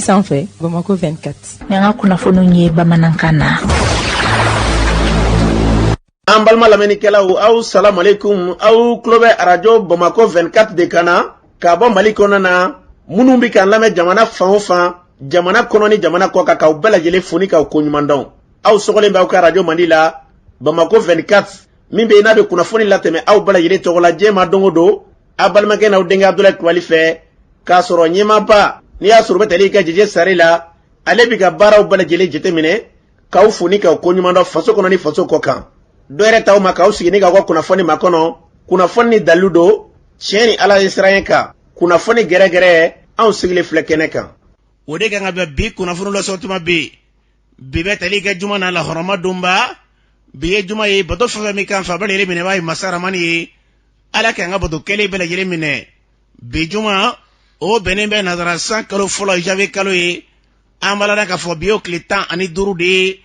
Sanfɛ Bamako 24. Ni an ka kunnafoniw ye bamanankan na. An balima lamɛnnikɛlaw, aw salamualeykum. Aw tulo bɛ arajo Bamako 24 de kan na ka bɔ Mali kɔnɔ na. Minnu bɛ k'an lamɛn jamana fan o fan, jamana kɔnɔ ni jamana kɔ kan, k'aw bɛɛ lajɛlen fo ni k'aw koɲuman dɔn. Aw sɔgɔlen bɛ aw ka arajo mandi la, Bamako 24, min bɛ yen n'a bɛ kunnafoni latɛmɛ aw bɛɛ lajɛlen tɔgɔ la diɲɛ ma don o don, aw balimakɛ n'aw denkɛ Abudulayi Kulubali fɛ, k'a sɔrɔ ɲɛmaaba n'i y'a sɔrɔ bɛ tali kɛ Jeje Sare la, ale bɛ ka baaraw bɛɛ lajɛlen jateminɛ, k'aw fo ni k'aw koɲuman dɔn faso kɔnɔ ni faso kɔ kan. Dɔ yɛrɛ t'aw ma k'aw sigi ni k'aw ka kunnafoni makɔnɔ, kunnafoni ni dalilu don, tiɲɛ ni Ala ye siran kan, kunnafoni gɛrɛgɛrɛ, anw sigilen filɛ kɛnɛ kan. O de kan ka bɛn bi kunnafoni lasɔrɔ tuma bɛ bi bɛ tali kɛ juma na lahɔrɔma donba. Bi ye juma ye, bato fɛn fɛn min kan fa bɛɛ lajɛlen minɛbaa ye masa ramani ye. Ala k'an ka bato kɛlen bɛɛ lajɛlen minɛ. Bi juma, o bɛnnen bɛ nazara san kalo fɔlɔ, janvier kalo ye. An b'a la k'a fɔ bi y'o tile 15 de ye,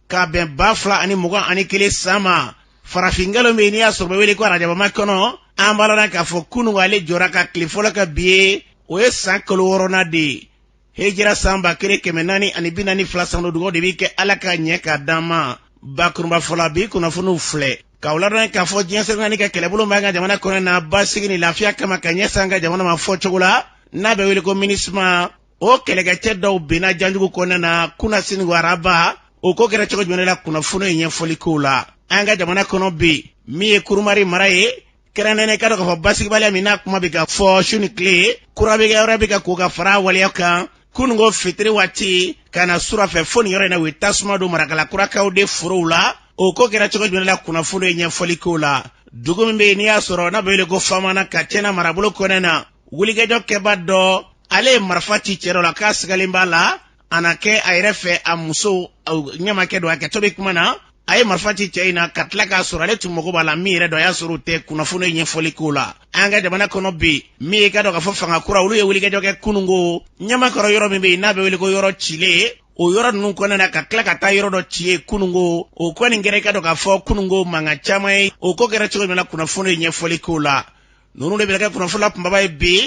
ka bɛn 2021 san ma. Farafin kalo min n'i y'a sɔrɔ bɛ wele ko arajabama kɔnɔ, an b'a la k'a fɔ kunun ale jɔra ka tile fɔlɔ kɛ bi ye, o ye san kalo wɔɔrɔnan de ye, hijira san 1442 san. Dugawu de bɛ kɛ Ala ka ɲɛ k'a d'an ma. Bakurunba fɔlɔ, bi kunnafoniw filɛ k'aw ladɔn k'a fɔ diɲɛ seleke ka kɛlɛbolo b'an ka jamana kɔnɔ na basigi ni lafiya kama ka ɲɛsin an ka jamana ma fɔ cogo la n'a bɛ wele ko MINUSMA, o kɛlɛkɛcɛ dɔw binna janjugu kɔnɔna na kunasini araba. O ko kɛra cogo jumɛn la? Kunnafoni ye ɲɛfɔli kow la. An ka jamana kɔnɔ bi, min ye Kurumari mara ye kɛrɛnkɛrɛnnen, ka dɔn k'a fɔ basigibaliya min n'a kuma bɛ ka fɔ su ni tile, kura bɛ kɛ yɔrɔ bɛ ka ko ka fara waleya kan. Kununko fitiri waati ka na sura fɛ fo nin yɔrɔ in na, u ye tasuma don Marakala kurakaw de forow la. O ko kɛra cogo jumɛn la? Kunnafoni ye ɲɛfɔli kow la. Dugu min bɛ yen n'i y'a sɔrɔ n'a bɛ wele ko Famana ka Cɛna marabolo kɔnɛ na, wulikajɔ kɛba dɔ, ale ye marifa ci cɛ dɔ la k'a sigalen b'a la a na kɛ a yɛrɛ fɛ a muso ɲamakɛ don. A kɛtɔ bɛ kuma na, a ye marifa ci cɛ in na ka tila k'a sɔrɔ ale tun mago b'a la min yɛrɛ dɔn, a y'a sɔrɔ o tɛ. Kunnafoni ye ɲɛfɔli k'o la. An ka jamana kɔnɔ bi, min ye ka dɔn k'a fɔ fanga kura, olu ye wulikajɔ kɛ kununko Ɲamakɔrɔ, yɔrɔ min bɛ yen n'a bɛ wele ko yɔrɔ cilen, o yɔrɔ ninnu kɔnɔna na, ka tila ka taa yɔrɔ dɔ ci ye kununko. O kɔni kɛra i ka dɔn k'a fɔ kununko mankan caman ye. O ko kɛra cogo min na? Kunnafoni ye ɲɛfɔli k'o la. Ninnu de bɛ kɛ kunnafoni la kunbaba ye bi,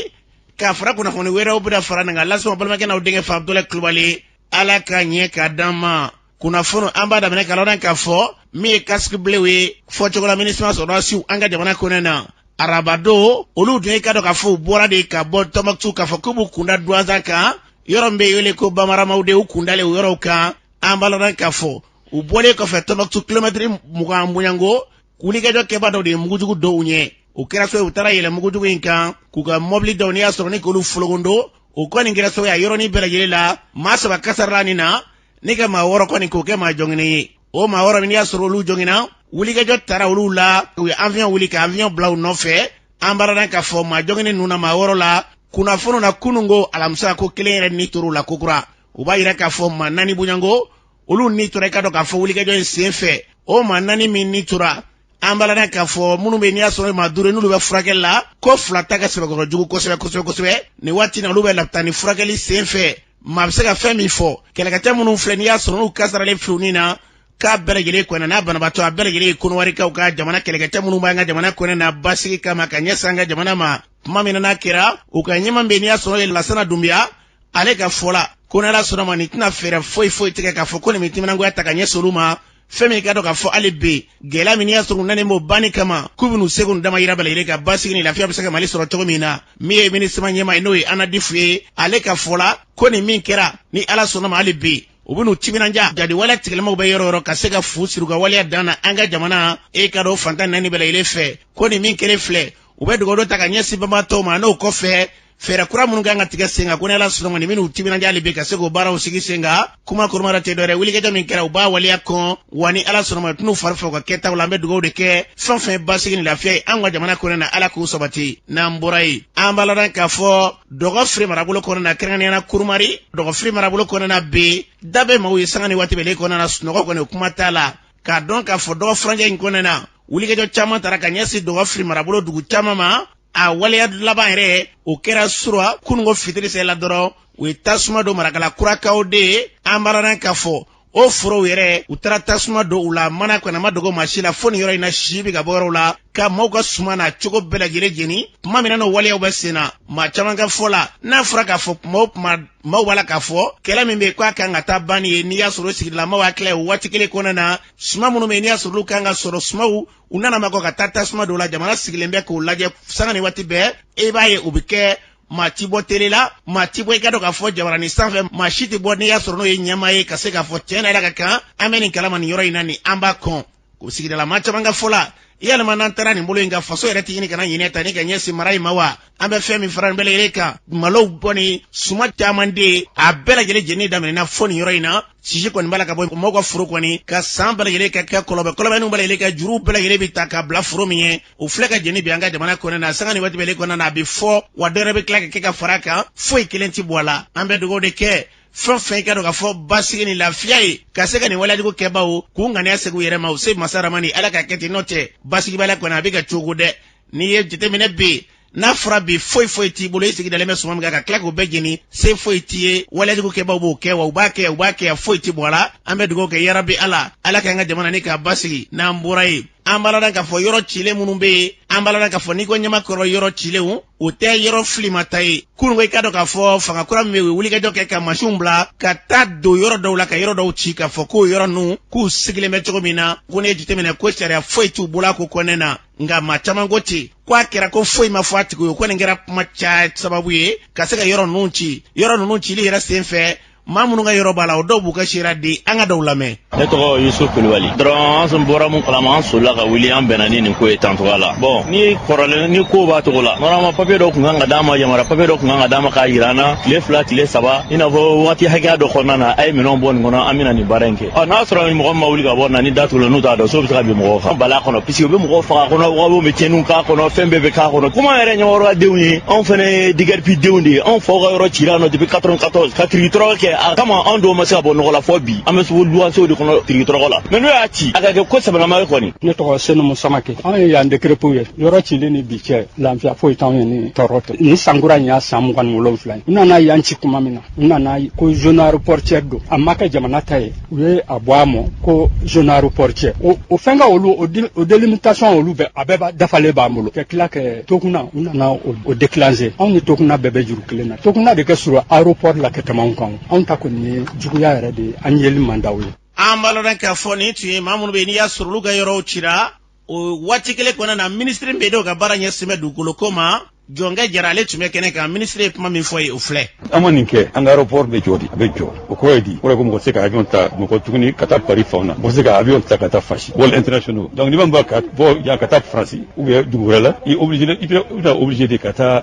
k'a fara kunnafoni wɛrɛw bɛna fara nin kan lasɔrɔ balimakɛ n'aw denkɛ fa Abudulayi Kulubali. Ala ka ɲɛ k'a d'an ma. Kunnafoni an b'a daminɛ ka lɔn k'a fɔ min ye casque bleu ye fɔcogo la, MINUSMA sɔrɔdasiw an ka jamana kɔnɔ na, arabadon olu dun ye ka dɔn k'a fɔ u bɔra de ka bɔ Tɔnbɔkutu k'a fɔ k'u b'u kunda Duwanzan kan, yɔrɔ min bɛ wele ko Bamaramaw de, u kundalen o yɔrɔw kan. An b'a lɔn k'a fɔ u bɔlen kɔfɛ Tɔnbɔkutu kilomɛtiri 20 bonyanko, wulikajɔ kɛba dɔw de ye mugujugu dɔw ɲɛ. O kɛra so u taara yɛlɛ mugujugu in kan k'u ka mɔbili dɔw n'i y'a sɔrɔ ni k'olu folokondo. O kɔni kɛra so a yɔrɔnin bɛɛ lajɛlen la, maa saba kasarala nin na, ni ka maa wɔɔrɔ kɔni k'o kɛ maa jɔnginen ye. O maa wɔɔrɔ min n'i y'a sɔrɔ olu jɔngina, wulikajɔ taara olu la, u ye avion wuli ka avion bila u nɔfɛ. An b'a dɔn k'a fɔ maa jɔnginen ninnu na, maa wɔɔrɔ la, kunnafoniw na kununko alamisa, ko kelen yɛrɛ ni tor'u la kokura. U b'a yira k'a fɔ maa naani bonyanko, olu ni tora i ka dɔn k'a fɔ wulikajɔ in sen fɛ. O maa naani min ni tora, an b'a la k'a fɔ minnu bɛ n'i y'a sɔrɔ maa duuru, n'olu bɛ furakɛli la, ko fila ta ka sɛbɛkɔrɔ jugu kosɛbɛ kosɛbɛ kosɛbɛ nin waati na, olu bɛ lapitani furakɛli sen fɛ. Maa bɛ se ka fɛn min fɔ, kɛlɛkɛcɛ minnu filɛ n'i y'a sɔrɔ n'u kasaralen filɛ nin na k'a bɛɛ lajɛlen kɔnɛ n'a banabaatɔ, a bɛɛ lajɛlen ye Kɔnɔwarikaw ka jamana kɛlɛkɛcɛ minnu b'an ka jamana kɔnɛ na basigi kama ka ɲɛsin an ka jamana ma. Tuma min na n'a kɛra, u ka ɲɛmaa bɛ n'i y'a sɔrɔ ye Lasana Dunbiya, ale ka fɔ la ko n'Ala sɔnna ma, nin tɛna fɛɛrɛ foyi foyi tigɛ k'a fɔ ko nin bɛ timinangoya ta ka ɲɛsin olu ma. Fɛn min ka dɔn k'a fɔ hali bi, gɛlɛya min y'a sɔrɔ u nalen b'o banni kama, k'u bɛn'u seko n'u damayira bɛɛ lajɛlen ka basigi ni lafiya bɛ se ka Mali sɔrɔ cogo min na. Min ye MINUSMA ɲɛmaa ye, n'o ye Anadifu ye, ale ka fɔ la ko nin min kɛra, ni Ala sɔnna ma, hali bi u bɛn'u timinanja jadi waleya tigilamaw bɛ yɔrɔ yɔrɔ ka se ka fu siri u ka waleya dan na an ka jamana e ka dɔn fantan naani bɛɛ lajɛlen fɛ. Ko nin min kɛlen filɛ, u bɛ dugawu ta ka ɲɛsin banbaatɔw ma. N'o kɔfɛ, fɛɛrɛ kura minnu kan ka tigɛ sen kan, ko ni Ala sɔnna ma, nin minnu timinandiya hali bi ka se k'o baaraw sigi sen kan. Kuma kurumara tɛ dɔwɛrɛ, wulikajɔ min kɛra, u b'a waleya kɔn wa ni Ala sɔnna ma, u tɛn'u fari faga u ka kɛtaw la. An bɛ dugawu de kɛ, fɛn fɛn basigi ni lafiya ye an ka jamana kɔnɔ na, Ala k'u sabati. N'an bɔra yen, an b'a ladɔn k'a fɔ Dɔgɔfiri marabolo kɔnɔ na, kɛrɛnkɛrɛnnenya la Kurumari Dɔgɔfiri marabolo kɔnɔ na, bi da bɛ maaw ye sanga ni waati bɛɛ kɔnɔ na, sunɔgɔ kɔni kuma t'a la. K'a dɔn k'a fɔ dɔgɔ furancɛ in kɔnɔna na, wulikajɔ caman taara ka ɲɛsin Dɔgɔfiri marabolo dugu caman ma. A waleya laban yɛrɛ, o kɛra sura kununko fitiri sela dɔrɔn, u ye tasuma don Marakala kurakaw de ye. An b'a ladɔn k'a fɔ O forow yɛrɛ, u taara tasuma don u la. Mana kɔni, a ma dogo maa si la, fo nin yɔrɔ in na, si bɛ ka bɔ yɔrɔw la ka maaw ka suma n'a cogo bɛɛ lajɛlen jeni. Tuma min na n'o waleyaw bɛ sen na, maa caman ka fɔ la, n'a fɔra k'a fɔ kuma o kuma, maaw b'a la k'a fɔ kɛlɛ min bɛ yen k'a kan ka taa ban ye, n'i y'a sɔrɔ sigidala hakili ye, o waati kelen kɔnɔna na, suma minnu bɛ yen, n'i y'a sɔrɔ olu kan ka sɔrɔ, sumaw u nana ma kɔ ka taa tasuma don la, jamana sigilen bɛ k'o lajɛ sanga ni waati bɛɛ. E b'a ye, o bɛ kɛ, maa ti bɔ tele la, maa ti bɔ, i ka dɔn k'a fɔ jabarani sanfɛ, maa si tɛ bɔ, n'i y'a sɔrɔ n'o ye ɲɛmaa ye, ka se k'a fɔ tiɲɛ na yɛrɛ ka kan an bɛ nin kalama nin yɔrɔ in na, nin an b'a kɔn. O sigidala maa caman ka fɔ la, yalima n'an taara nin bolo in kan, faso yɛrɛ tɛ ɲini kana ɲinɛ ta ni ka ɲɛsin mara in ma wa? An bɛ fɛn min fara nin bɛɛ lajɛlen kan, malow bɔ ni suma caman de, a bɛɛ lajɛlen jeni daminɛna fo nin yɔrɔ in na. Sisi kɔni b'a la ka bɔ maaw ka foro kɔni ka san bɛɛ lajɛlen ka kɛ kɔlɔbɛ kɔlɔbɛninw bɛɛ lajɛlen ka juruw bɛɛ lajɛlen bɛ ta ka bila foro min ye, o filɛ ka jeni bi an ka jamana kɔnɔ na. Sanga ni waati bɛɛ kɔnɔna na, a bɛ fɔ wa, dɔ wɛrɛ bɛ tila ka kɛ ka fara a kan, foyi kelen tɛ bɔ a la. An bɛ dugawu de kɛ, fɛn fɛn i ka dɔn k'a fɔ basigi ni lafiya ye, ka se ka nin waleyajugu kɛbaw k'u ŋaniya segin u yɛrɛ ma, u se masa ramani Ala ka kɛ ten. N'o tɛ, basigibaliya kɔni a bɛ ka cogo dɛ. N'i ye jateminɛ bi, n'a fɔra bi foyi foyi t'i bolo, i sigi dalen bɛ suma min kan, ka tila k'o bɛɛ jeni, se foyi t'i ye. Waleyajugu kɛbaw b'o kɛ wa, u b'a kɛ, u b'a kɛ, foyi tɛ bɔ a la. An bɛ dugawu kɛ, yarabi Ala, Ala k'an ka jamana ni k'a basigi. N'an bɔra yen, an b'a la k'a fɔ yɔrɔ cilen minnu bɛ yen, an b'a la k'a fɔ n'i ko Ɲamakɔrɔ yɔrɔ cilenw, o tɛ yɔrɔ filimata ye. Kunun ko i ka dɔn k'a fɔ fanga kura min bɛ yen, u ye wulikajɔ kɛ ka mansinw bila ka taa don yɔrɔ dɔw la, ka yɔrɔ dɔw ci, k'a fɔ k'o yɔrɔ ninnu k'u sigilen bɛ cogo min na, ko n'i ye jateminɛ ko sariya foyi t'u bolo a ko kɔnɛ na. Nka maa caman ko ten ko a kɛra ko foyi ma fɔ a tigi ye, ko nin kɛra kuma caya sababu ye ka se ka yɔrɔ ninnu ci. Yɔrɔ ninnu cili yɛrɛ sen fɛ, maa minnu ka yɔrɔ b'a la, o dɔw b'u ka seereya di. An ka dɔw lamɛn. Ne tɔgɔ Yusuf Kulubali. Dɔrɔn an sɔn bɔra mun kalama, an solila ka wuli, an bɛnna ni nin ko ye tancogoya la. Bon, ni kɔrɔlen ni ko b'a cogo la, normalement papier dɔ kun kan ka d'an ma, yamara papier dɔ kun kan ka d'an ma k'a yira an na tile 2, tile 3, i n'a fɔ wagati hakɛya dɔ kɔnɔna na, a ye minɛnw bɔ nin kɔnɔ, an bɛna nin baara in kɛ. Ɔ, n'a sɔrɔ mɔgɔ min ma wuli ka bɔ na ni da tugulen, n'u t'a dɔn, so bɛ se ka bin mɔgɔw kan bala kɔnɔ, puisque u bɛ mɔgɔw faga kɔnɔ, wagaw bɛ tiɲɛniw k'a kɔnɔ, fɛn bɛɛ bɛ k'a kɔnɔ. Komi an yɛrɛ Ɲamakɔrɔ denw ye, anw fɛnɛ ye déguerpi denw de ye. Anw faw ka yɔrɔ cira nɔ depuis 94 ka tiriki kɛ a kama, anw dɔw ma se ka bɔ nɔgɔ la fɔ bi, an bɛ sugu luwansew de kɔnɔ tiriki tɔrɔgɔ la. Mais n'o y'a ci, a ka kɛ ko sɛbɛlama ye kɔni. Ne tɔgɔ Senumu Samake. Anw ye yan déguerpiw ye. Yɔrɔ cilen ni bi cɛ, lafiya foyi t'anw ye ni tɔɔrɔ tɛ. Nin sankura in y'a san 27 ye. U nana yan ci tuma min na, u nana ko zone aéroportuaire don, a ma kɛ jamana ta ye, u ye a bɔ a mɔ ko zone aéroportuaire. O fɛn ka olu o délimitation, olu bɛɛ, a bɛɛ dafalen b'an bolo. Ka tila kɛ Tokuna, u nana o déclencher. Anw ni Tokuna bɛɛ bɛ juru kelen na. Tokuna de kɛ surun aéroport la ka tɛmɛ anw kan. Anw ta kɔni ye juguya yɛrɛ de ye, an yeli man d'aw ye. An b'a lɔn k'a fɔ nin tun ye maa minnu bɛ yen, n'i y'a sɔrɔ olu ka yɔrɔw cira. O waati kelen kɔnɔna na, minisiri bɛ yen, ka baara ɲɛsin bɛ dugukolo ko ma, Jɔnkɛ Jara, ale tun bɛ kɛnɛ kan. Minisiri ye kuma min fɔ ye, o filɛ. An ma nin kɛ, an ka aéroport bɛ jɔ de, a bɛ jɔ. O kɔrɔ ye di? O kɔrɔ ye ko mɔgɔ tɛ se ka avion ta mɔgɔ tuguni ka taa Paris fanw na, mɔgɔ tɛ se ka avion ta ka taa fan si, vol internationaux. Donc n'i b'a ka bɔ yan ka taa Faransi ou bien dugu wɛrɛ la, i obligé, i bɛna obligé de ka taa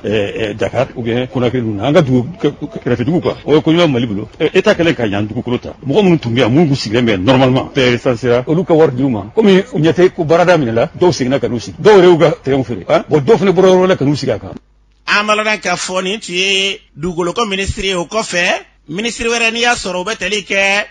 Dakar ou bien Conakry ninnu na, an ka dugu kɛrɛfɛ dugu quoi. O ye ko ɲuman Mali bolo. État kɛlen ka yan dugukolo ta, mɔgɔ minnu tun bɛ yan, minnu tun sigilen bɛ normalement, bɛɛ recensera, olu ka wari d'u ma. Komi u ɲɛ tɛ ko baarada minɛ la, dɔw seginna ka n'u sigi, dɔw yɛrɛ y'u ka terrain feere. Bon, dɔw fana bɔra yɔrɔ wɛrɛ ka n'u sigi a kan. An b'a lɔn k'a fɔ nin tun ye dugukoloko minisiri ye. O kɔfɛ, minisiri wɛrɛ, n'i y'a sɔrɔ o bɛ tali kɛ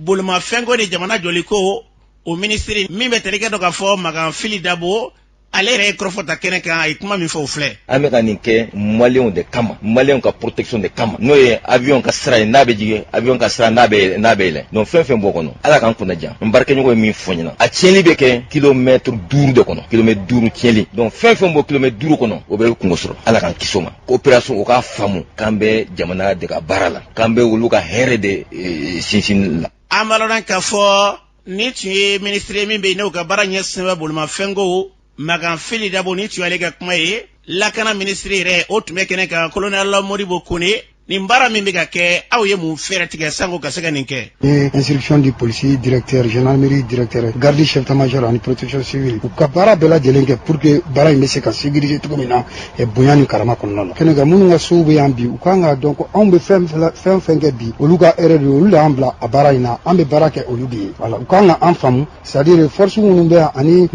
bolimafɛnko ni jamana jɔliko, o minisiri min bɛ tali kɛ dɔ k'a fɔ Makan Fili Dabo, ale yɛrɛ ye kɔrɔfɔ ta kɛnɛ kan. A ye kuma min fɔ, o filɛ. An bɛ ka nin kɛ Maliyɛnw de kama, Maliyɛnw ka protection de kama, n'o ye avion ka sira ye, n'a bɛ jigin, avion ka sira n'a bɛ n'a bɛ yɛlɛ. Donc fɛn fɛn b'o kɔnɔ, Ala k'an kunna diya. N baarakɛɲɔgɔn ye min fɔ n ɲɛna, a tiɲɛli bɛ kɛ kilomètre 5 de kɔnɔ, kilomètre 5 tiɲɛli. Donc fɛn fɛn b'o kilomètre 5 kɔnɔ, o bɛ kungo sɔrɔ. Ala k'an kisi o ma. Coopération, o k'a faamu k'an bɛ jamana de ka baara la, k'an bɛ olu ka hɛrɛ de sinsin la. An b'a lɔn k'a fɔ nin tun ye minisiri min bɛ yen, n'o ka baara ɲɛsin bɛ bolimafɛnko, Makan Fili Dabo, ni tun y'ale ka kuma ye. Lakana minisiri yɛrɛ, o tun bɛ kɛnɛ kan, colonel Modibo Kone. Nin baara min bɛ ka kɛ, aw ye mun fɛɛrɛ tigɛ sanko ka se ka nin kɛ? Ni instruction di polisi directeur, gendarmerie directeur, garde chef d'état-major ani protection civile, u ka baara bɛɛ lajɛlen kɛ pour que baara in bɛ se ka sécuriser cogo min na, bonya ni karama kɔnɔna la. Kɛnɛ kan, minnu ka sow bɛ yan bi, u kan k'a dɔn ko anw bɛ fɛn fɛn fɛn kɛ bi, olu ka hɛrɛ de ye, olu de y'an bila a baara in na, an bɛ baara kɛ olu de ye. Voilà, u kan ka an faamu, c'est à dire force minnu bɛ yan ani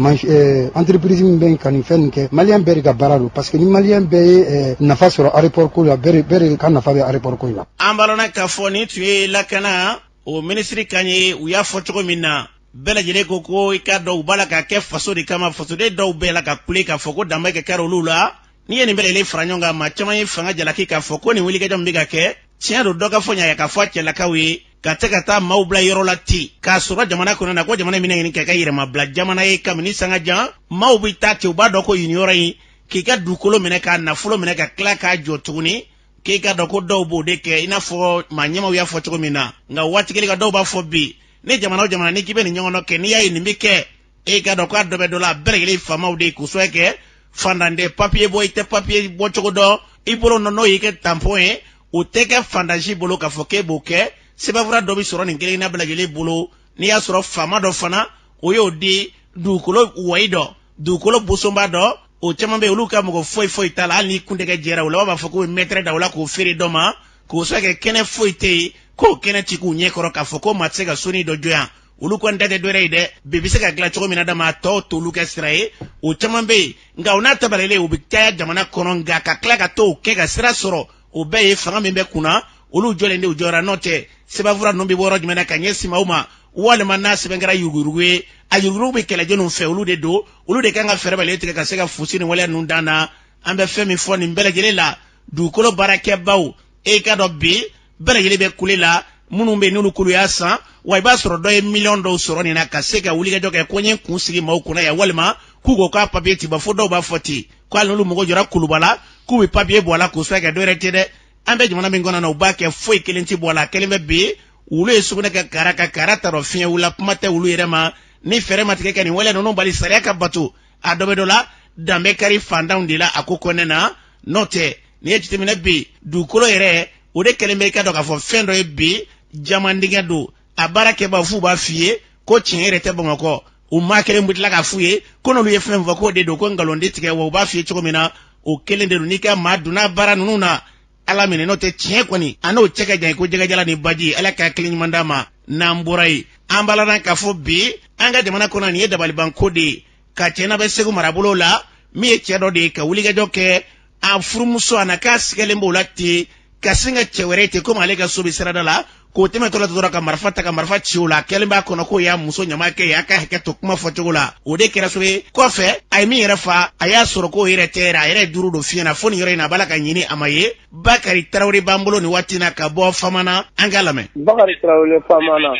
entreprise min bɛ yen ka nin fɛn nin kɛ, Maliyɛn bɛɛ de ka baara don, parce que ni Maliyɛn bɛɛ ye nafa sɔrɔ aéroport ko la, bɛɛ de ka nafa bɛ aéroport ko in na. An b'a lɔn k'a fɔ nin tun ye lakana o minisiri kan ye. U y'a fɔ cogo min na, bɛɛ lajɛlen ko ko i k'a dɔn u b'a la k'a kɛ faso de kama. Fasoden dɔw bɛɛ la ka kule k'a fɔ ko danbe ka kɛra olu la. N'i ye nin bɛɛ lajɛlen fara ɲɔgɔn kan, maa caman ye fanga jalaki k'a fɔ ko nin wulikajɔ min bɛ ka kɛ Tiɲɛ don, dɔ ka fɔ ɲa ka fɔ a cɛlakaw ye ka tɛ ka taa maaw bila yɔrɔ la ten k'a sɔrɔ jamana kɔnɔ na, ko jamana min ɲini ka kɛ yɛrɛmabila jamana ye. Kabini sanga jan, maaw bɛ taa ten, u b'a dɔn ko nin yɔrɔ in, k'i ka dugukolo minɛ, k'a nafolo minɛ, ka tila k'a jɔ tuguni, k'i ka dɔn ko dɔw b'o de kɛ, i n'a fɔ maa ɲɛmaw y'a fɔ cogo min na. Nka waati kelen ka dɔw b'a fɔ bi, ni jamana o jamana ni k'i bɛ nin ɲɔgɔn dɔ kɛ, n'i y'a ye nin bɛ kɛ, e ka dɔn k'a dɔ bɛ dɔ la. A bɛɛ lajɛlen faamaw de ye k'o sɔrɔ kɛ fantan tɛ papiye bɔ, i tɛ papiye bɔ cogo dɔn i bolo nɔ, n'o y'i kɛ tampon ye, o tɛ kɛ fantan si bolo k'a fɔ k'e b'o kɛ. Sɛbɛnfura dɔ bɛ sɔrɔ nin kelen na bɛɛ lajɛlen bolo. N'i y'a sɔrɔ faama dɔ fana, o y'o di dugukolo wɔyi dɔ, dugukolo bosonba dɔ, o caman bɛ yen, olu ka mɔgɔ foyi foyi t'a la. Hali ni kuntigɛ jɛra, o laban b'a fɔ k'u ye mɛtɛrɛ da o la k'o feere dɔ ma, k'o sɔrɔ kɛ kɛnɛ foyi tɛ yen, k'o kɛnɛ ci k'u ɲɛ kɔrɔ k'a fɔ ko maa tɛ se ka sonin dɔ jɔ yan. Olu kɔni ta tɛ dɔwɛrɛ ye dɛ, bi bɛ se ka dilan cogo min na dama, a tɔw t'olu kɛ sira ye. O caman bɛ yen, nka o n'a ta bɛɛ lajɛlen, u bɛ caya jamana kɔnɔ. Nka ka tila ka t'o kɛ ka sira sɔrɔ, o bɛɛ ye fanga min bɛ kunna, olu jɔlen de u jɔyɔrɔ. N'o tɛ, sɛbɛnfura ninnu bɛ bɔ yɔrɔ jumɛn na ka ɲɛsin maaw ma? Walima n'a sɛbɛn kɛra yuruguyurugu ye, a yuruguyurugu bɛ kɛlɛ jɔnniw fɛ? Olu de don, olu de kan ka fɛɛrɛ bɛɛ tigɛ ka se ka fusi ni waleya ninnu dan na. An bɛ fɛn min fɔ nin bɛɛ lajɛlen la, dugukolo baarakɛbaw, e ka dɔn bi bɛɛ lajɛlen bɛ kule la. Minnu bɛ yen n'olu kulu y'a san wa, i b'a sɔrɔ dɔ ye miliyɔn dɔw sɔrɔ nin na ka se ka wulikajɔ kɛ ko n ye kun sigi maaw kunna yan, walima k'u ko k'a papiye ti bɔ. Fo dɔw b'a fɔ ten ko hali n'olu mago jɔra kuluba la, k'u bɛ papiye bɔ a la k'o sira kɛ. Dɔwɛrɛ tɛ dɛ, an bɛ jamana min kɔnɔ na, u b'a kɛ foyi kelen ti bɔ a la. A kɛlen bɛ bi wulu ye sugunɛ kɛ kara ka kara ta dɔ fiɲɛ wula, kuma tɛ wulu yɛrɛ ma. Ni fɛɛrɛ ma tigɛ ka nin waleya ninnu bali, sariya ka bato, a dɔ bɛ dɔ la, danbe kari fantanw de la a ko kɔnɛ na. N'o tɛ, n'i ye jateminɛ bi, dugukolo yɛrɛ, o de kɛlen bɛ i ka dɔn k'a fɔ fɛn dɔ ye bi, jaman dingɛ don. A baarakɛbaw f'u b'a f'i ye ko tiɲɛ yɛrɛ tɛ Bamakɔ. U maa kelen bɛ tila k'a f'u ye ko n'olu ye fɛn fɔ k'o de don, ko nkalon de tigɛ wa. U b'a f'i ye cogo min na, o kelen de don. N'i ka maa donna baara ninnu na, ala minɛ. N'o tɛ, tiɲɛ kɔni, a n'o cɛ ka jan ko jɛgɛjala ni baji. Ala ka hakili ɲuman d'a ma. N'an bɔra yen, an b'a la k'a fɔ bi, an ka jamana kɔnɔ, nin ye dabalibanko de ye ka cɛ n'a bɛ Segu marabolo la, min ye cɛ dɔ de ye ka wulikajɔ kɛ a furumuso a na k'a sigalen b'o la ten, ka sin ka cɛ wɛrɛ ten, komi ale ka so bɛ sirada la, k'o tɛmɛtɔ la dɔrɔn ka marifa ta ka marifa ci o la. A kɛlen b'a kɔnɔ k'o y'a muso ɲama kɛ ye. A ka hakɛ to kuma fɔcogo la, o de kɛra so ye kɔfɛ. A ye min yɛrɛ fa, a y'a sɔrɔ k'o yɛrɛ tɛ yɛrɛ, a yɛrɛ ye duuru don fiɲɛ na fo nin yɔrɔ in na, a b'a la ka ɲini, a ma ye. Bakari Tarawele b'an bolo nin waati na ka bɔ Famana, an k'a lamɛn. Bakari Tarawele, Famana,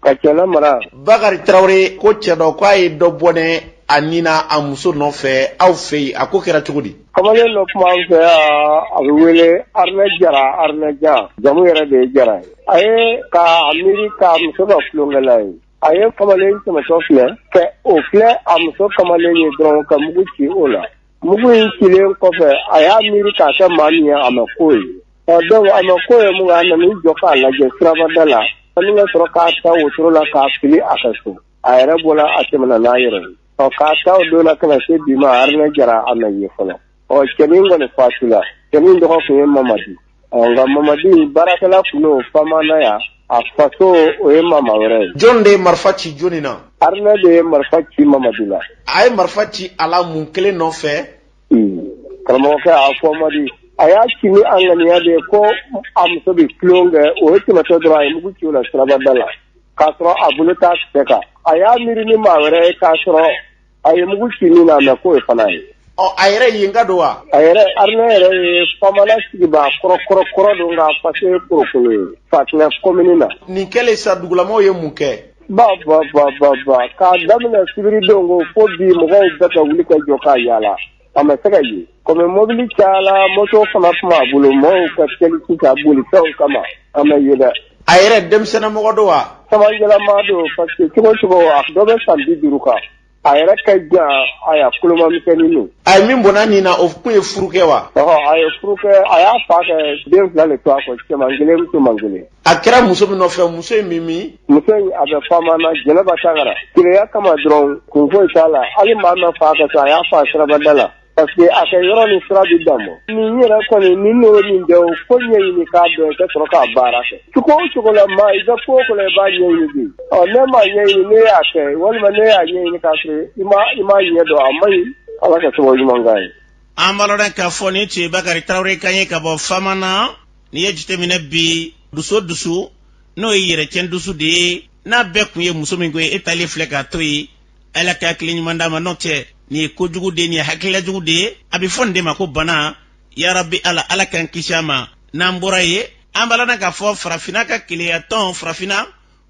ka cɛla mara. Bakari Tarawele, ko cɛ dɔ ko a ye dɔ bɔnɛ a ni na a muso nɔfɛ aw fɛ yen, a ko kɛra cogo di? Kamalen dɔ tun b'an fɛ yan, a bɛ wele Arinɛ Jara, Arinɛ Jan, jamu yɛrɛ de ye Jara ye. A ye k'a miiri k'a muso ka tulonkɛla ye. A ye kamalen tɛmɛtɔ filɛ, ka o filɛ a muso kamalen ye dɔrɔn, ka mugu ci o la. Mugu in cilen kɔfɛ, a y'a miiri k'a kɛ maa min ye, a ma k'o ye. Ɔ donc a ma k'o ye mun, a nan'i jɔ k'a lajɛ sirabada la, ani ka sɔrɔ k'a ta wotoro la k'a fili a ka so. A yɛrɛ bɔra, a tɛmɛna n'a yɛrɛ ye. Ɔ k'a ta o don na ka na se bi ma, Arinɛ Jara, a ma ye fɔlɔ. Ɔ cɛnin kɔni fatula. Cɛnin tɔgɔ tun ye Mamadi. Ɔ nka Mamadi baarakɛla tun don Famana yan, a faso o ye mama wɛrɛ ye. Jɔn de ye marifa ci jɔni na? Arinɛ de ye marifa ci Mamadi la. A ye marifa ci a la mun kelen nɔfɛ? Karamɔgɔkɛ, a fɔ man di. A y'a ci ni a ŋaniya de ye ko a muso bɛ tulon kɛ, o ye tɛmɛtɔ dɔrɔn, a ye mugu ci o la sirabada la k'a sɔrɔ a bolo t'a kisɛ kan. A y'a miiri ni maa wɛrɛ ye k'a sɔrɔ a ye mugu ci min na, mɛ k'o ye fana ye. Ɔ a yɛrɛ yenka don wa? A yɛrɛ, Arinɛ yɛrɛ ye Famana sigibaa kɔrɔ kɔrɔ kɔrɔ don, nka faso ye Korokolo ye, Fatinɛ komini na. Nin kɛlen sa, dugulamaw ye mun kɛ? Ba ba ba ba ba, k'a daminɛ sibiridon ko fo bi, mɔgɔw bɛɛ ka wuli ka jɔ k'a yaala, a ma se ka ye. Komi mobili cayala, moto fana tun b'a bolo, mɔgɔw ka teli sisan bolifɛnw kama, a ma ye dɛ. A yɛrɛ denmisɛnnamɔgɔ don wa? Cɛmancɛlamaa don, parce que cogo o cogo, a dɔ bɛ san 50 kan. A yɛrɛ ka jan, a y'a koloma misɛnnin don. A ye min bɔnɛ nin na, o tun ye furu kɛ wa? Ɔhɔ, a ye furu kɛ, a y'a fa kɛ den fila de to a kɔ, cɛman kelen, musoman kelen. A kɛra muso min nɔfɛ, muso in min min? Muso in, a bɛ Famana, Jɛnɛba Tangara. Keleya kama dɔrɔn, kun foyi t'a la. Hali maa ma fa ka so, a y'a fa sirabada la. Parce que a kɛ yɔrɔ ni sira bɛ dan bɔ. Nin yɛrɛ kɔni, ni n'o nin dɛ, o ko ɲɛɲini k'a dɔn, i ka sɔrɔ k'a baara kɛ. Cogo o cogo la, maa i bɛ ko o ko la, i b'a ɲɛɲini de. Ɔ ne m'a ɲɛɲini, ne y'a kɛ, walima ne y'a ɲɛɲini k'a sɔrɔ i ma ɲɛ dɔn, a man ɲi. Ala ka sababu ɲuman k'an ye. An b'a lɔn k'a fɔ nin tun ye Bakari Tarawele kan ye ka bɔ Famana. N'i ye jateminɛ bi, dusu o dusu n'o ye yɛrɛcɛn dusu de ye, n'a bɛɛ kun ye muso min ko ye, e talen filɛ k'a to yen. Ala ka hakili ɲuman d'a ma. N'o tɛ, nin ye kojugu de ye, nin ye hakililajugu de ye. A bɛ fɔ nin de ma ko bana. Yarabi ala, ala k'an kisi a ma. N'an bɔra yen, An b'a lɔn k'a fɔ Farafinna ka kelenyatɔn, Farafinna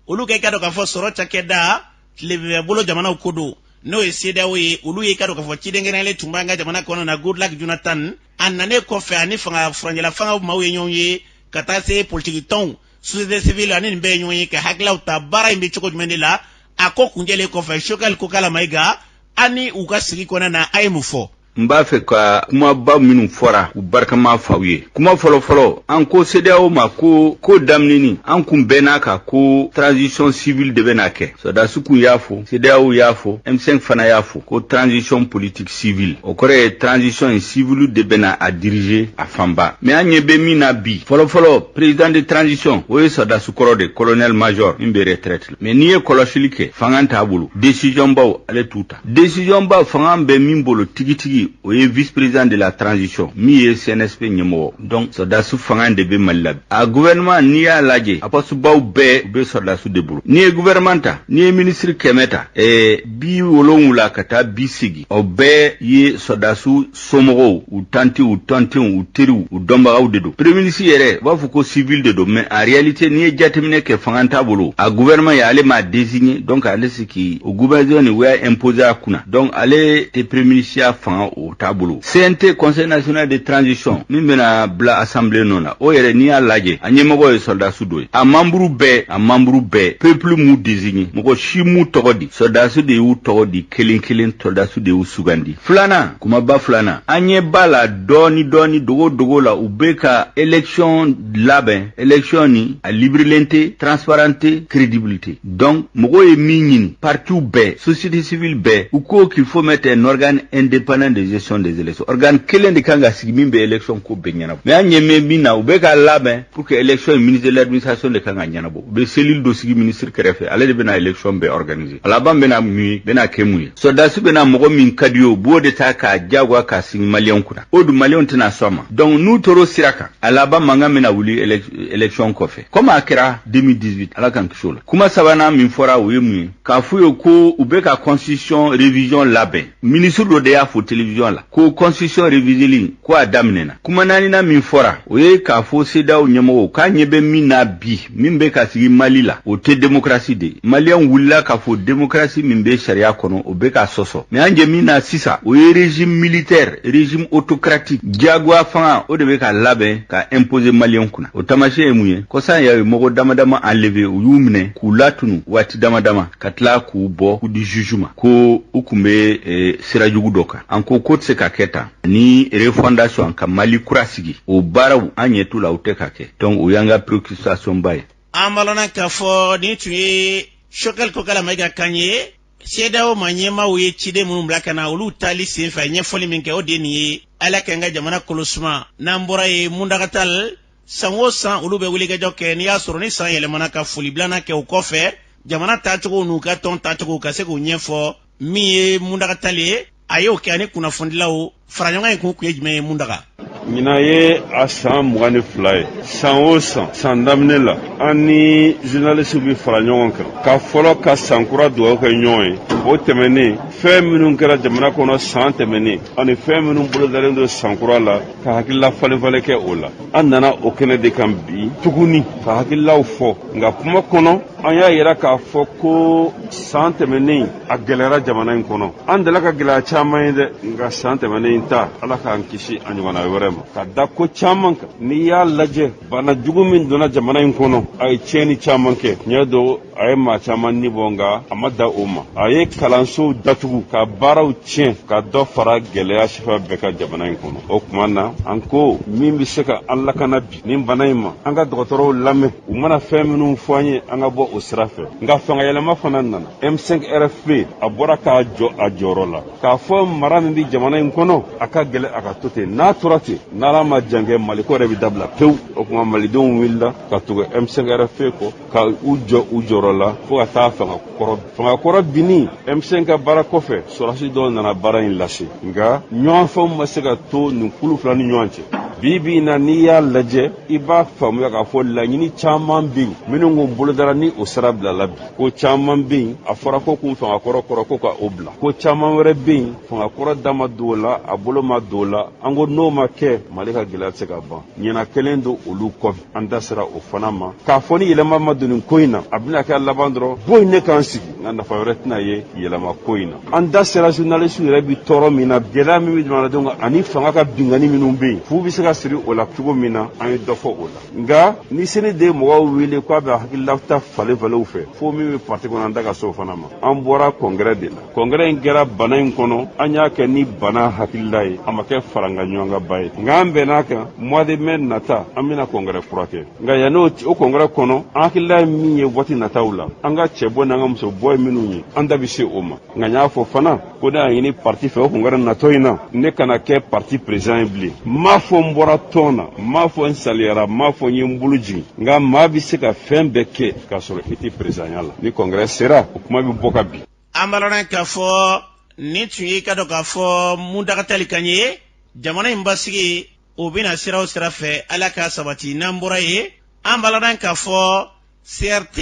olu ka, i ka dɔn k'a fɔ sɔrɔ cakɛda tilebinfɛ bolo jamanaw ko don, n'o ye CEDEAO ye, olu ye, i ka dɔn k'a fɔ ciden kɛrɛnkɛrɛnlen tun b'an ka jamana kɔnɔ na, Goodluck Jonathan. A nanen kɔfɛ, ani fanga furancɛla fangaw maaw ye ɲɔgɔn ye, ka taa se politiki tɔnw, société civile, ani nin bɛɛ ye ɲɔgɔn ye ka hakililaw ta baara in bɛ cogo jumɛn de la. A ko kuncɛlen kɔfɛ, Choguel Kokalla Maïga, ani u ka sigi kɔnɔna na, a ye mun fɔ? N b'a fɛ ka kumaba minnu fɔra, u barikama f'aw ye. Kuma fɔlɔfɔlɔ, an ko CEDEAO ma ko ko daminɛni, an kun bɛnn'a kan ko transition civile de bɛna kɛ. Sɔrɔdasi kun y'a fɔ, CEDEAO y'a fɔ, M5 fana y'a fɔ ko transition politique civile. O kɔrɔ ye transition in, civile de bɛna a diriger a fanba. Mais an ɲɛ bɛ min na bi, fɔlɔfɔlɔ, président de transition, o ye sɔrɔdasi kɔrɔ de, colonel major min bɛ retraite la. Mais n'i ye kɔlɔsili kɛ, fanga t'a bolo, décision baw ale t'u ta. Décision ba, fanga bɛ min bolo tigitigi, o ye vice président de la transition min ye CNSP ɲɛmɔgɔ. Donc sɔrɔdasi fanga de bɛ Mali la. A gouvernement, n'i y'a lajɛ, a poste baw bɛɛ u bɛ sɔrɔdasi de bolo. N'i ye gouvernement ta, n'i ye ministre 100 ta, 70 ka taa 80, o bɛɛ ye sɔrɔdasiw somɔgɔw, u tantiw, u tɔntenw, u teriw, u dɔnbagaw de don. Premier ministre yɛrɛ, u b'a fɔ ko civil de don, mais en réalité, n'i ye jateminɛ kɛ, fanga t'a bolo. A gouvernement ye, ale m'a désigné, donc ale sigi o gouvernement nin, u y'a imposer a kunna. Donc ale tɛ premier ministre ya fanga, o t'a bolo. CNT, Conseil national de transition, min bɛna bila assemblée nɔ na, o yɛrɛ, n'i y'a lajɛ, a ɲɛmɔgɔ ye sɔrɔdasi dɔ ye. A membre bɛɛ, a membre bɛɛ, peuple m'u désigné, mɔgɔ si m'u tɔgɔ di, sɔrɔdasi de y'u tɔgɔ di kelen kelen, sɔrɔdasi de y'u sugandi. Filanan, kumaba filanan, an ɲɛ b'a la dɔɔni dɔɔni, dogo dogo la, u bɛ ka élection labɛn. Élection ni a librelen tɛ, transparent tɛ, crédible tɛ. Donc mɔgɔw ye min ɲini, partiw bɛɛ, société civile bɛɛ, u ko qu'il faut mettre un organe indépendant de gestion des élections. Organe kelen de kan ka sigi min bɛ élection ko bɛɛ ɲɛnabɔ. Mais an ɲɛ bɛ min na, u bɛ ka labɛn pour que élection, ministre de l'administration de kan ka ɲɛnabɔ. U bɛ cellule dɔ sigi ministre kɛrɛfɛ, ale de bɛna élection bɛɛ organiser. A laban bɛna mun ye? Bɛna kɛ mun ye? Sɔrɔdasi bɛna mɔgɔ min ka di ye, u b'o de ta k'a diyagoya k'a sigi maliyɛnw kunna. O dun, maliyɛnw tɛna sɔn a ma. Donc n'u tor'o sira kan, a laban mankan bɛna wuli élection kɔfɛ, comme a kɛra 2018, Ala k'an kisi o la. Kuma sabanan min fɔra, o ye mun ye? K'a f'u ye ko u bɛ ka constitution révision labɛn. Ministre dɔ de y'a fɔ télévision la ko constitution réviseli ko a daminɛna. Kuma naaninan min fɔra, o ye k'a fɔ CEDEAO ɲɛmɔgɔw k'a ɲɛ bɛ min na bi, min bɛ ka sigi Mali la, o tɛ démocratie de ye. Maliyɛnw wulila k'a fɔ démocratie min bɛ sariya kɔnɔ, o bɛ ka sɔsɔ. Mais an jɛ min na sisan, o ye régime militaire, régime autocratique, diyagoya fanga, o de bɛ ka labɛn ka imposer maliyɛnw kunna. O taamasiyɛn ye mun ye? Kɔsan y'a ye mɔgɔ dama dama enlevé, u y'u minɛ k'u latunu waati dama dama, ka tila k'u bɔ k'u di juge ma ko u kun bɛ sira jugu dɔ kan. An ko ko tɛ se ka kɛ tan ni refondation ka Mali kura sigi, o baaraw an ɲɛ t'u la, u tɛ ka kɛ. Donc o y'an ka préoccupation ba ye. An balana k'a fɔ nin tun ye Choguel Kokalla Maïga kan ye. CEDEAO ma ɲɛmaaw ye ciden minnu bila ka na, olu taali senfɛ, ɲɛfɔli min kɛ, o de nin ye. Ala k'an ka jamana kolo suma. N'an bɔra ye, Mountaga Tall, san o san olu bɛ wulikajɔ kɛ, n'i y'a sɔrɔ ni san yɛlɛmana, ka foli bilanan kɛ. O kɔfɛ, jamana taacogo n'u ka tɔn taacogo, ka se k'o ɲɛfɔ. Min ye Mountaga Tall ye, a y'o kɛ ani kunnafonidilaw faraɲɔgɔn in kun ye jumɛn ye, Mountaga? Ɲinan ye a san 22 ye. San o san, san daminɛ la, an ni journaliste bɛ fara ɲɔgɔn kan ka fɔlɔ ka sankura dugawu kɛ ɲɔgɔn ye. O tɛmɛnen, fɛn minnu kɛra jamana kɔnɔ san tɛmɛnen ani fɛn minnu bolodalen don sankura la, ka hakilila falen falen kɛ o la. An nana o kɛnɛ de kan bi tuguni ka hakililaw fɔ. Nka kuma kɔnɔ, an y'a yira k'a fɔ ko san tɛmɛnen a gɛlɛyara jamana in kɔnɔ. An delila ka gɛlɛya caman ye dɛ, nka san tɛmɛnen ta, Ala k'an kisi a ɲɔgɔnna wɛrɛ ma, ka da ko caman kan. N'i y'a lajɛ, bana jugu min donna jamana in kɔnɔ, a ye tiɲɛni caman kɛ. Tiɲɛ don, a ye maa caman ni bɔ, nka a ma da o ma. A ye kalansow datugu, ka baaraw tiɲɛ, ka dɔ fara gɛlɛya sifa bɛɛ ka jamana in kɔnɔ. O tuma na, an ko min bɛ se ka an lakana bi nin bana in ma, an ka dɔgɔtɔrɔw lamɛn, u mana fɛn minnu fɔ an ye, an ka bɔ o sira fɛ. Nka fanga yɛlɛma fana nana. M5 RFP, a bɔra k'a jɔ a jɔyɔrɔ la k'a fɔ mara min bɛ jamana in kɔnɔ, a ka gɛlɛn a ka to ten. N'a tora ten, n'Ala ma jan kɛ, Maliko yɛrɛ bɛ dabila pewu. O tuma, malidenw wulila ka tugu M5 RFP kɔ, ka u jɔ u jɔyɔrɔ la fo ka taa fanga kɔrɔ. Fanga kɔrɔ binni, M5 ka baara kɔfɛ, sɔrɔdasi dɔw nana baara in lase, nka ɲɔgɔn fɛnw ma se ka to nin kulu fila ni ɲɔgɔn cɛ. Bi bi in na, n'i y'a lajɛ, i b'a faamuya k'a fɔ laɲini caman bɛ yen minnu kun bolodara ni o sira bilala bi. Ko caman bɛ yen, a fɔra ko kun fanga kɔrɔ kɔrɔ ko ka o bila. Ko caman wɛrɛ bɛ yen, fanga kɔrɔ da ma don o la, a bolo ma don o la. An ko n'o ma kɛ, Mali ka gɛlɛya tɛ se ka ban. Ɲɛna kelen don olu kɔfɛ, an da sera o fana ma k'a fɔ ni yɛlɛma ma don nin ko in na, a bɛna kɛ laban dɔrɔn bɔ in ne k'an sigi, nka nafa wɛrɛ tɛna ye yɛlɛma ko in na. An da sera journaliste yɛrɛ bi tɔɔrɔ min na, gɛlɛya min bɛ jamanadenw kan ani fanga ka binkanni minnu bɛ yen, fu bɛ se ka siri o la cogo min na, an ye dɔ fɔ o la. Nka ni CNT mɔgɔw wele k'a bɛ hakililata falen falenw fɛ, fo min bɛ parti kɔnɔ, an da ka se o fana ma. An bɔra congrès de la. Congrès in kɛra bana in kɔnɔ, an y'a kɛ ni bana hakilila ye, a ma kɛ faranka ɲɔgɔnkanba ye. Nka an bɛnn'a kan, mois de mai nata, an bɛna congrès kura kɛ. Nka yanni o congrès kɔnɔ, an hakilila ye min ye waati nataw la, an ka cɛbɔ n'an ka musobɔ ye minnu ye, an da bɛ se o ma. Nka n y'a fɔ fana ko ne y'a ɲini parti fɛ, o congrès natɔ in na, ne kana kɛ parti président ye bilen. N m'a fɔ n bɔra tɔn na, n m'a fɔ n saliyara, n m'a fɔ n ye n bolo jigin, nka maa bɛ se ka fɛn bɛɛ kɛ k'a sɔrɔ i tɛ présidentya la. Ni congrès sera, o kuma bɛ bɔ ka bin. An b'a lɔn k'a fɔ nin tun ye, ka dɔn k'a fɔ Mountaga Tall kan ye. Jamana in basigi, o bɛna sira o sira fɛ, Ala ka sabati. N'an bɔra yen, an b'a lɔn k'a fɔ CRT,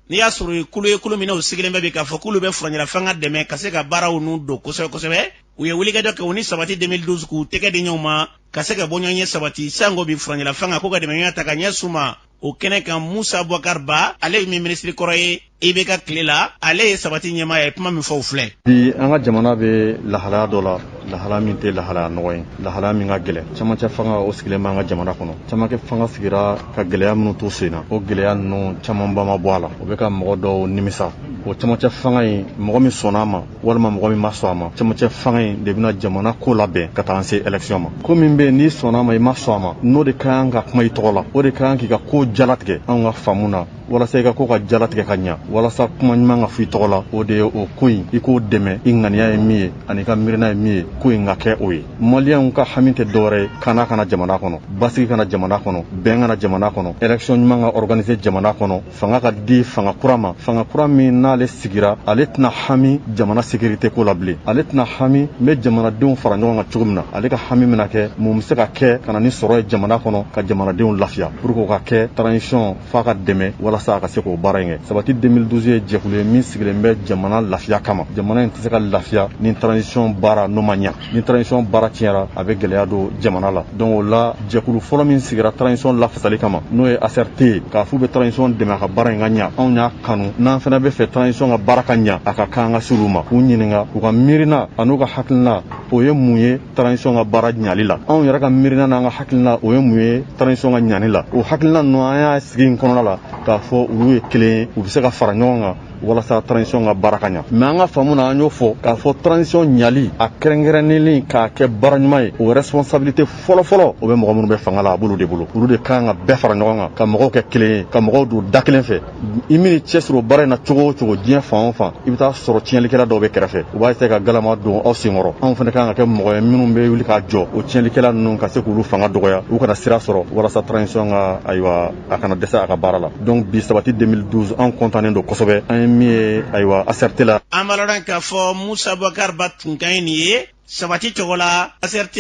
n'i y'a sɔrɔ ye kulu ye, kulu min u sigilen bɛ bi k'a fɔ k'olu bɛ furancɛla fanga dɛmɛ ka se ka baaraw n'u don kosɛbɛ kosɛbɛ, u ye wulikajɔ kɛ u ni Sabati 2012 k'u tɛgɛ di ɲɔgɔn ma ka se ka bɔ ɲɔgɔn ye sabati sanko bi furancɛla fanga ko ka dɛmɛ ɲɔgɔn ta ka ɲɛsin u ma. O kɛnɛ kan, Musa Bubakar Ba, ale ye min minisiri kɔrɔ ye IBK tile la, ale ye Sabati ɲɛmaa ye, kuma min fɔ o filɛ. Bi, an ka jamana bɛ lahalaya dɔ la, lahala min tɛ lahalaya nɔgɔ ye, lahalaya min ka gɛlɛn. Camancɛ fanga, o sigilen b'an ka jamana kɔnɔ. Camancɛ fanga sigira ka gɛlɛya minnu to sen na, o gɛlɛya ninnu camanba ma bɔ a la, o bɛ ka mɔgɔ dɔw nimisa. O camancɛ fanga in, mɔgɔ min sɔnna a ma walima mɔgɔ min ma sɔn a ma, camancɛ fanga in de bɛna jamana ko labɛn ka taa an se élection ma. Ko min bɛ yen, n'i sɔnna a ma, i ma sɔn a ma, n'o de ka kan ka kuma i tɔgɔ la, o de ka kan k'i ka ko jalatigɛ. Anw ka faamu na, walasa i ka ko ka jalatigɛ ka ɲa, walasa kuma ɲuman ka fɔ i tɔgɔ la, o de ye o ko in, i k'o dɛmɛ. I ŋaniya ye min ye ani i ka miirina ye min ye, ko in ka kɛ o ye. Maliyɛnw ka hami tɛ dɔwɛrɛ ye kana kana jamana kɔnɔ, basigi kana jamana kɔnɔ, bɛn kana jamana kɔnɔ, élection ɲuman ka organiser jamana kɔnɔ, fanga ka di fanga kura ma, fanga kura min n'ale sigira, ale tɛna hami jamana sécurité ko la bilen, ale tɛna hami n bɛ jamanadenw fara ɲɔgɔn kan cogo min na. Ale ka hami bɛna kɛ mun bɛ se ka kɛ ka na ni sɔrɔ ye jamana kɔnɔ, ka jamanadenw lafiya. Pour que o ka kɛ, transition f'a ka dɛmɛ walasa a ka se k'o baara in kɛ. Sabati 2012 ye jɛkulu ye min sigilen bɛ jamana lafiya kama. Jamana in tɛ se ka lafiya ni transition baara n'o ma ɲa. Ni transition baara tiɲɛra, a bɛ gɛlɛya don jamana la. Donc o la, jɛkulu fɔlɔ min sigira transition lafasali kama, n'o ye ACRT ye, k'a f'u bɛ transition dɛmɛ a ka baara in ka ɲa, anw y'a kanu. N'an fana bɛ fɛ transition ka baara ka ɲa, a ka kan an ka s'olu ma k'u ɲininka u ka miirina an'u ka hakilina, o ye mun ye transition ka baara ɲali la. Anw yɛrɛ ka miirina n'an ka hakilina, o ye mun ye transition ka ɲani la. O hakilina ninnu, an y'a sigi in kɔnɔna la k'a fɔ olu ye kelen ye, u bɛ se ka fara ɲɔgɔn kan walasa transition ka baara ka ɲa. Mais an ka faamu na, an y'o fɔ k'a fɔ transition ɲali, a kɛrɛnkɛrɛnnenlen k'a kɛ baara ɲuman ye, o responsabilité fɔlɔ-fɔlɔ, o bɛ mɔgɔ minnu bɛ fanga la, a b'olu de bolo. Olu de kan ka bɛɛ fara ɲɔgɔn kan, ka mɔgɔw kɛ kelen ye, ka mɔgɔw don da kelen fɛ. I min cɛsiri o baara in na cogo o cogo, diɲɛ fan o fan, i bɛ taa sɔrɔ tiɲɛlikɛla dɔw bɛ kɛrɛfɛ, u b'a essayer ka galama don aw senkɔrɔ. Anw fana kan ka kɛ mɔgɔ ye minnu bɛ wuli k'a jɔ o tiɲɛlikɛla ninnu, ka se k'olu fanga dɔgɔya, u kana sira sɔrɔ, walasa transition ka, ayiwa, a kana dɛsɛ a ka baara la. Donc bi, Sabati 2012, an kɔntannen don kosɛbɛ an ye min ye, ayiwa, ACRT la. An b'a lɔn k'a fɔ Musa Bubakar Ba tun ka ɲi nin ye Sabati tɔgɔ la. ACRT,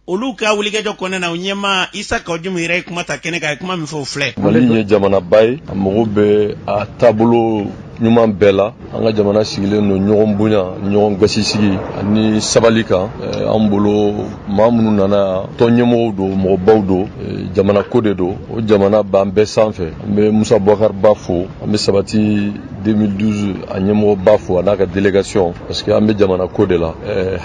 olu ka wulikajɔ kɔnɔna na, u ɲɛmaa Isa Kawu Jim yɛrɛ ye kuma ta kɛnɛ kan, a ye kuma min fɔ, o filɛ. Mali ye jamanaba ye, a mago bɛ a taabolo ɲuman bɛɛ la. An ka jamana sigilen don ɲɔgɔn bonya, ɲɔgɔn gasisigi ani sabali kan. An bolo, maa minnu nana yan, tɔn ɲɛmɔgɔw don, mɔgɔbaw don, jamana ko de don, o jamana b'an bɛɛ sanfɛ. An bɛ Musa Bubakar Ba fo, an bɛ Sabati 2012 a ɲɛmɔgɔba fo, a n'a ka délégation, parce que an bɛ jamana ko de la.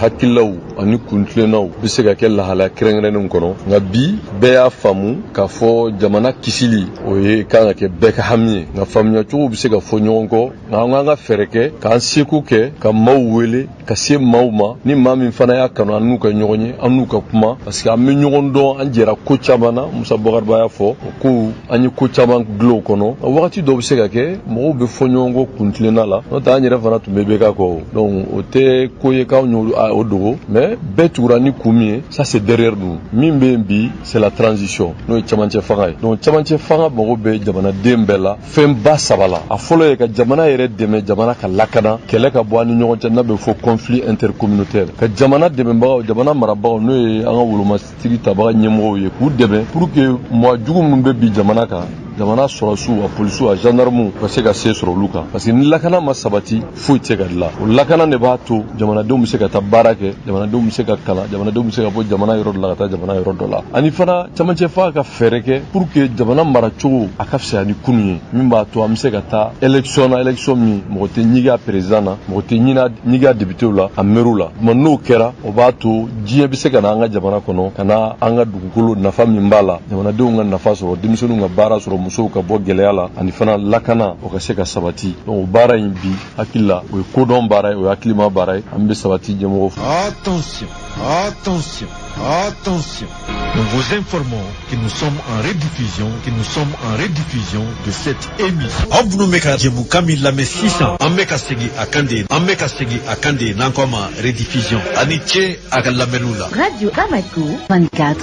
Hakililaw ani kuntilennaw bɛ se ka kɛ lahalaya kɛrɛnkɛrɛnnenw kɔnɔ, nka bi bɛɛ y'a faamu k'a fɔ jamana kisili, o ye kan ka kɛ bɛɛ ka hami ye. Nka faamuyacogo bɛ se ka fɔ ɲɔgɔn kɔ, nka an k'an ka fɛɛrɛ kɛ k'an seko kɛ ka maaw wele ka se maaw ma. Ni maa min fana y'a kanu, an n'u ka ɲɔgɔn ye, an n'u ka kuma, parce que an bɛ ɲɔgɔn dɔn, an jɛra ko caman na. Musa Bubakar Ba y'a fɔ, o kow, an ye ko caman dulon o kɔnɔ. Wagati dɔw bɛ se ka kɛ mɔgɔw bɛ fɔ ɲɔgɔn ɲɔgɔn kɔ kuntilenna la, n'o tɛ an yɛrɛ fana tun bɛ IBK kɔ. Donc o tɛ ko ye k'anw y'o o dogo, mais bɛɛ tugura ni kun min ye, ça c'est derrière nous. Min bɛ yen bi, c'est la transition, n'o ye camancɛ fanga ye. Donc camancɛ fanga mago bɛ jamanaden bɛɛ la fɛnba saba la. A fɔlɔ ye ka jamana yɛrɛ dɛmɛ, jamana ka lakana, kɛlɛ ka bɔ an ni ɲɔgɔn cɛ, n'a bɛ fɔ conflit intercommunautaire, ka jamana dɛmɛbagaw, jamana marabagaw, n'o ye an ka wolomasiri tabaga ɲɛmɔgɔw ye, k'u dɛmɛ pour que mɔgɔ jugu minnu bɛ bi jamana kan, jamana sɔrɔsiw, a polisiw, a gendarmew, ka se ka se sɔrɔ olu kan, parce que ni lakana ma sabati, foyi tɛ se ka dilan. O lakana de b'a to jamanadenw bɛ se ka taa baara kɛ, jamanadenw bɛ se ka kalan, jamanadenw bɛ se ka bɔ jamana yɔrɔ dɔ la ka taa jamana yɔrɔ dɔ la. Ani fana, camancɛ fanga ka fɛɛrɛ kɛ pour que jamana maracogo a ka fisaya ni kunun ye, min b'a to an bɛ se ka taa élection na, élection min mɔgɔ tɛ ɲigi a président na, mɔgɔ tɛ ɲigi a député la, a maire la. Tuma n'o kɛra, o b'a to diɲɛ bɛ se ka na an ka jamana kɔnɔ, ka na an ka dugukolo nafa min b'a la, jamanadenw ka nafa sɔrɔ, denmisɛnninw ka baara sɔrɔ, musow ka bɔ gɛlɛya la, ani fana lakana o ka se ka sabati. Donc o baara in bi, hakili la, o ye kodɔn baara ye, o ye hakilima baara ye. An bɛ sabati ɲɛmɔgɔ fo. Attention, attention, attention. Nous vous informons que nous sommes en rediffusion, que nous sommes en rediffusion de cette émission. Aw minnu bɛ ka jɛmukan min lamɛn sisan, an bɛ ka segin a kan de, an bɛ ka segin a kan de, n'an ko a ma rediffusion. A ni ce a ka lamɛnniw la. Radio Bamako 24.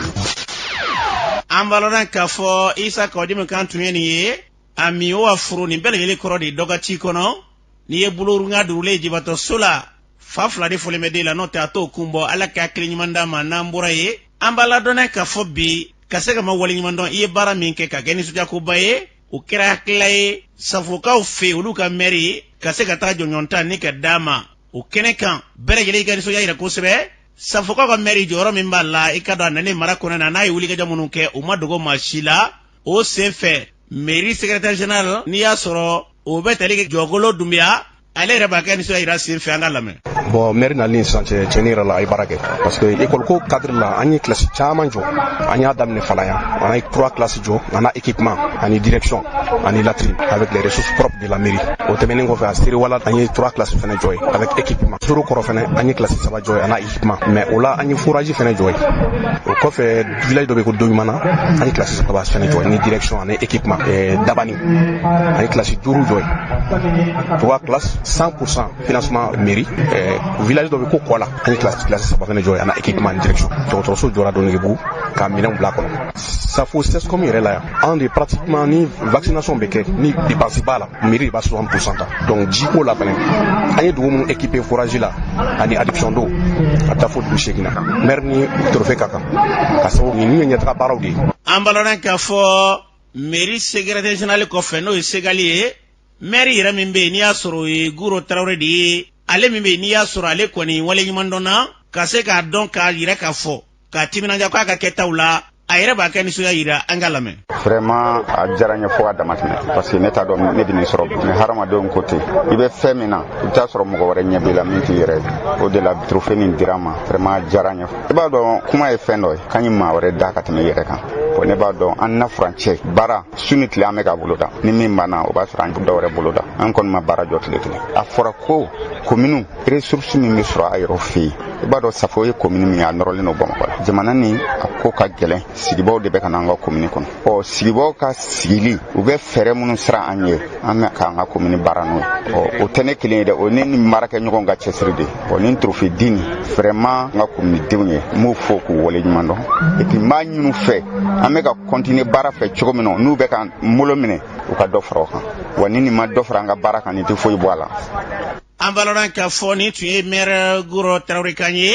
An b'a lɔn k'a fɔ Isa Kɔdimi kan tun ye nin ye. A min o a furu nin bɛɛ lajɛlen kɔrɔ de dɔ ka ci kɔnɔ. N'i ye bolorunga durulen jibatɔ so la, fa fila de fɔlen bɛ den la, n'o tɛ a t'o kun bɔ. Ala ka hakili ɲuman d'a ma. N'an bɔra yen, an b'a ladɔnna k'a fɔ bi ka se ka ma waleɲuman dɔn i ye baara min kɛ ka kɛ nisɔndiyakoba ye. O kɛra hakilila ye Safokaw fɛ yen, olu ka mɛri ka se ka taa jɔnjɔn ta ni ka d'a ma o kɛnɛ kan. Bɛɛ lajɛlen y'i ka nisɔndiya yira kosɛbɛ. Safokaw ka mɛri jɔyɔrɔ min b'a la, i ka dɔn a nalen mara kɔnɔ na, n'a ye wulikajɔ minnu kɛ, o ma dogo maa si la. O sen fɛ, mairie secrétaire général, n'i y'a sɔrɔ o bɛ tali kɛ Jɔgolo Dunbiya, ale yɛrɛ b'a kɛ nisɔndiya yira sen fɛ. An ka lamɛn. Bon, maire nalen sisan cɛ, tiɲɛni yɛrɛ la, a ye baara kɛ, parce que école ko cadre la, an ye classe caman jɔ. An y'a daminɛ Falaya, an ye trois classes jɔ an na équipement ani direction ani latrine avec les ressources propres de la mairie. O tɛmɛnen kɔfɛ, a Seriwala, an ye trois classes fɛnɛ jɔ ye avec équipement. Soro kɔrɔ fɛnɛ, an ye classe saba jɔ ye a n'a équipement, mais o la an ye forage fɛnɛ jɔ ye. O kɔfɛ, village dɔ bɛ ko Doɲumana, an ye classe saba fɛnɛ jɔ ye ni direction ani équipement. Dabani, an ye classe duuru jɔ ye, trois classes, 100% financement mairie. Village dɔ bɛ ko Kɔla, an ye classe saba fɛnɛ jɔ ye a n'a équipement ni direction. Dɔgɔtɔrɔso jɔra Donigebugu ka minɛnw bila a kɔnɔ. Safo CSCOM yɛrɛ la yan, an de pratiquement ni vaccination bɛ kɛ ni dépense b'a la, mairie de b'a 60% ta. Donc jiko la fɛnɛ, an ye dugu minnu équipé forage la ani adduction d'eau, a bɛ taa fo dugu 8 na. Maire ni trophée ka kan ka sababu ninnu ye ɲɛtaga baaraw de ye. An b'a lɔn k'a fɔ mairie secrétaire général kɔfɛ, n'o ye Segali ye, maire yɛrɛ min bɛ yen, n'i y'a sɔrɔ o ye Guro Tarawele de ye. Ale min bɛ yen, n'i y'a sɔrɔ ale kɔni waleɲuman dɔnna ka se k'a dɔn k'a yira k'a fɔ k'a timinanja k'a ka kɛtaw la, a yɛrɛ b'a kɛ nisɔndiya yira. An ka lamɛn. Vraiment, a diyara n ye fo ka dama tɛmɛ, parce que ne t'a dɔn ne bɛ nin sɔrɔ. Mais hadamadenw ko ten, i bɛ fɛn min na, i bɛ taa sɔrɔ mɔgɔ wɛrɛ ɲɛ b'i la min t'i yɛrɛ ye. O de la trophée nin dira n ma, vraiment a diyara n ye. I b'a dɔn, kuma ye fɛn dɔ ye k'an ye maa wɛrɛ da ka tɛmɛ i yɛrɛ kan. Bon, ne b'a dɔn an na furancɛ baara su ni tile an bɛ k'a bolo da, ni min banna, o b'a sɔrɔ an dɔ wɛrɛ bolo da. An kɔni ma baara jɔ tile kelen. A fɔra ko commune ressource min bɛ sɔrɔ a yɛrɛ fɛ yen, i b'a dɔn Safo ye commune min ye, a nɔrɔlen don Bamakɔ la. Jamana ni a ko ka gɛlɛn, sigibaw de bɛ ka na an ka commune kɔnɔ. Ɔ sigibaw ka sigili, u bɛ fɛɛrɛ minnu siran an ye, an bɛ k'an ka commune baara n'o ye. Ɔ o tɛ ne kelen ye dɛ, o ne ni baarakɛɲɔgɔnw ka cɛsiri de. Ɔ nin trophée di nin, vraiment n ka commune denw ye, n b'u fo k'u waleɲuman dɔn. Et puis n b'a ɲini u fɛ, an bɛ ka continuer baara fɛ cogo min na, n'u bɛ ka n bolo minɛ, u ka dɔ fara o kan. Wa ni nin ma dɔ fara an ka baara kan, nin tɛ foyi bɔ a la. An b'a lɔn k'a fɔ nin tun ye maire Guro Tarawele kan ye.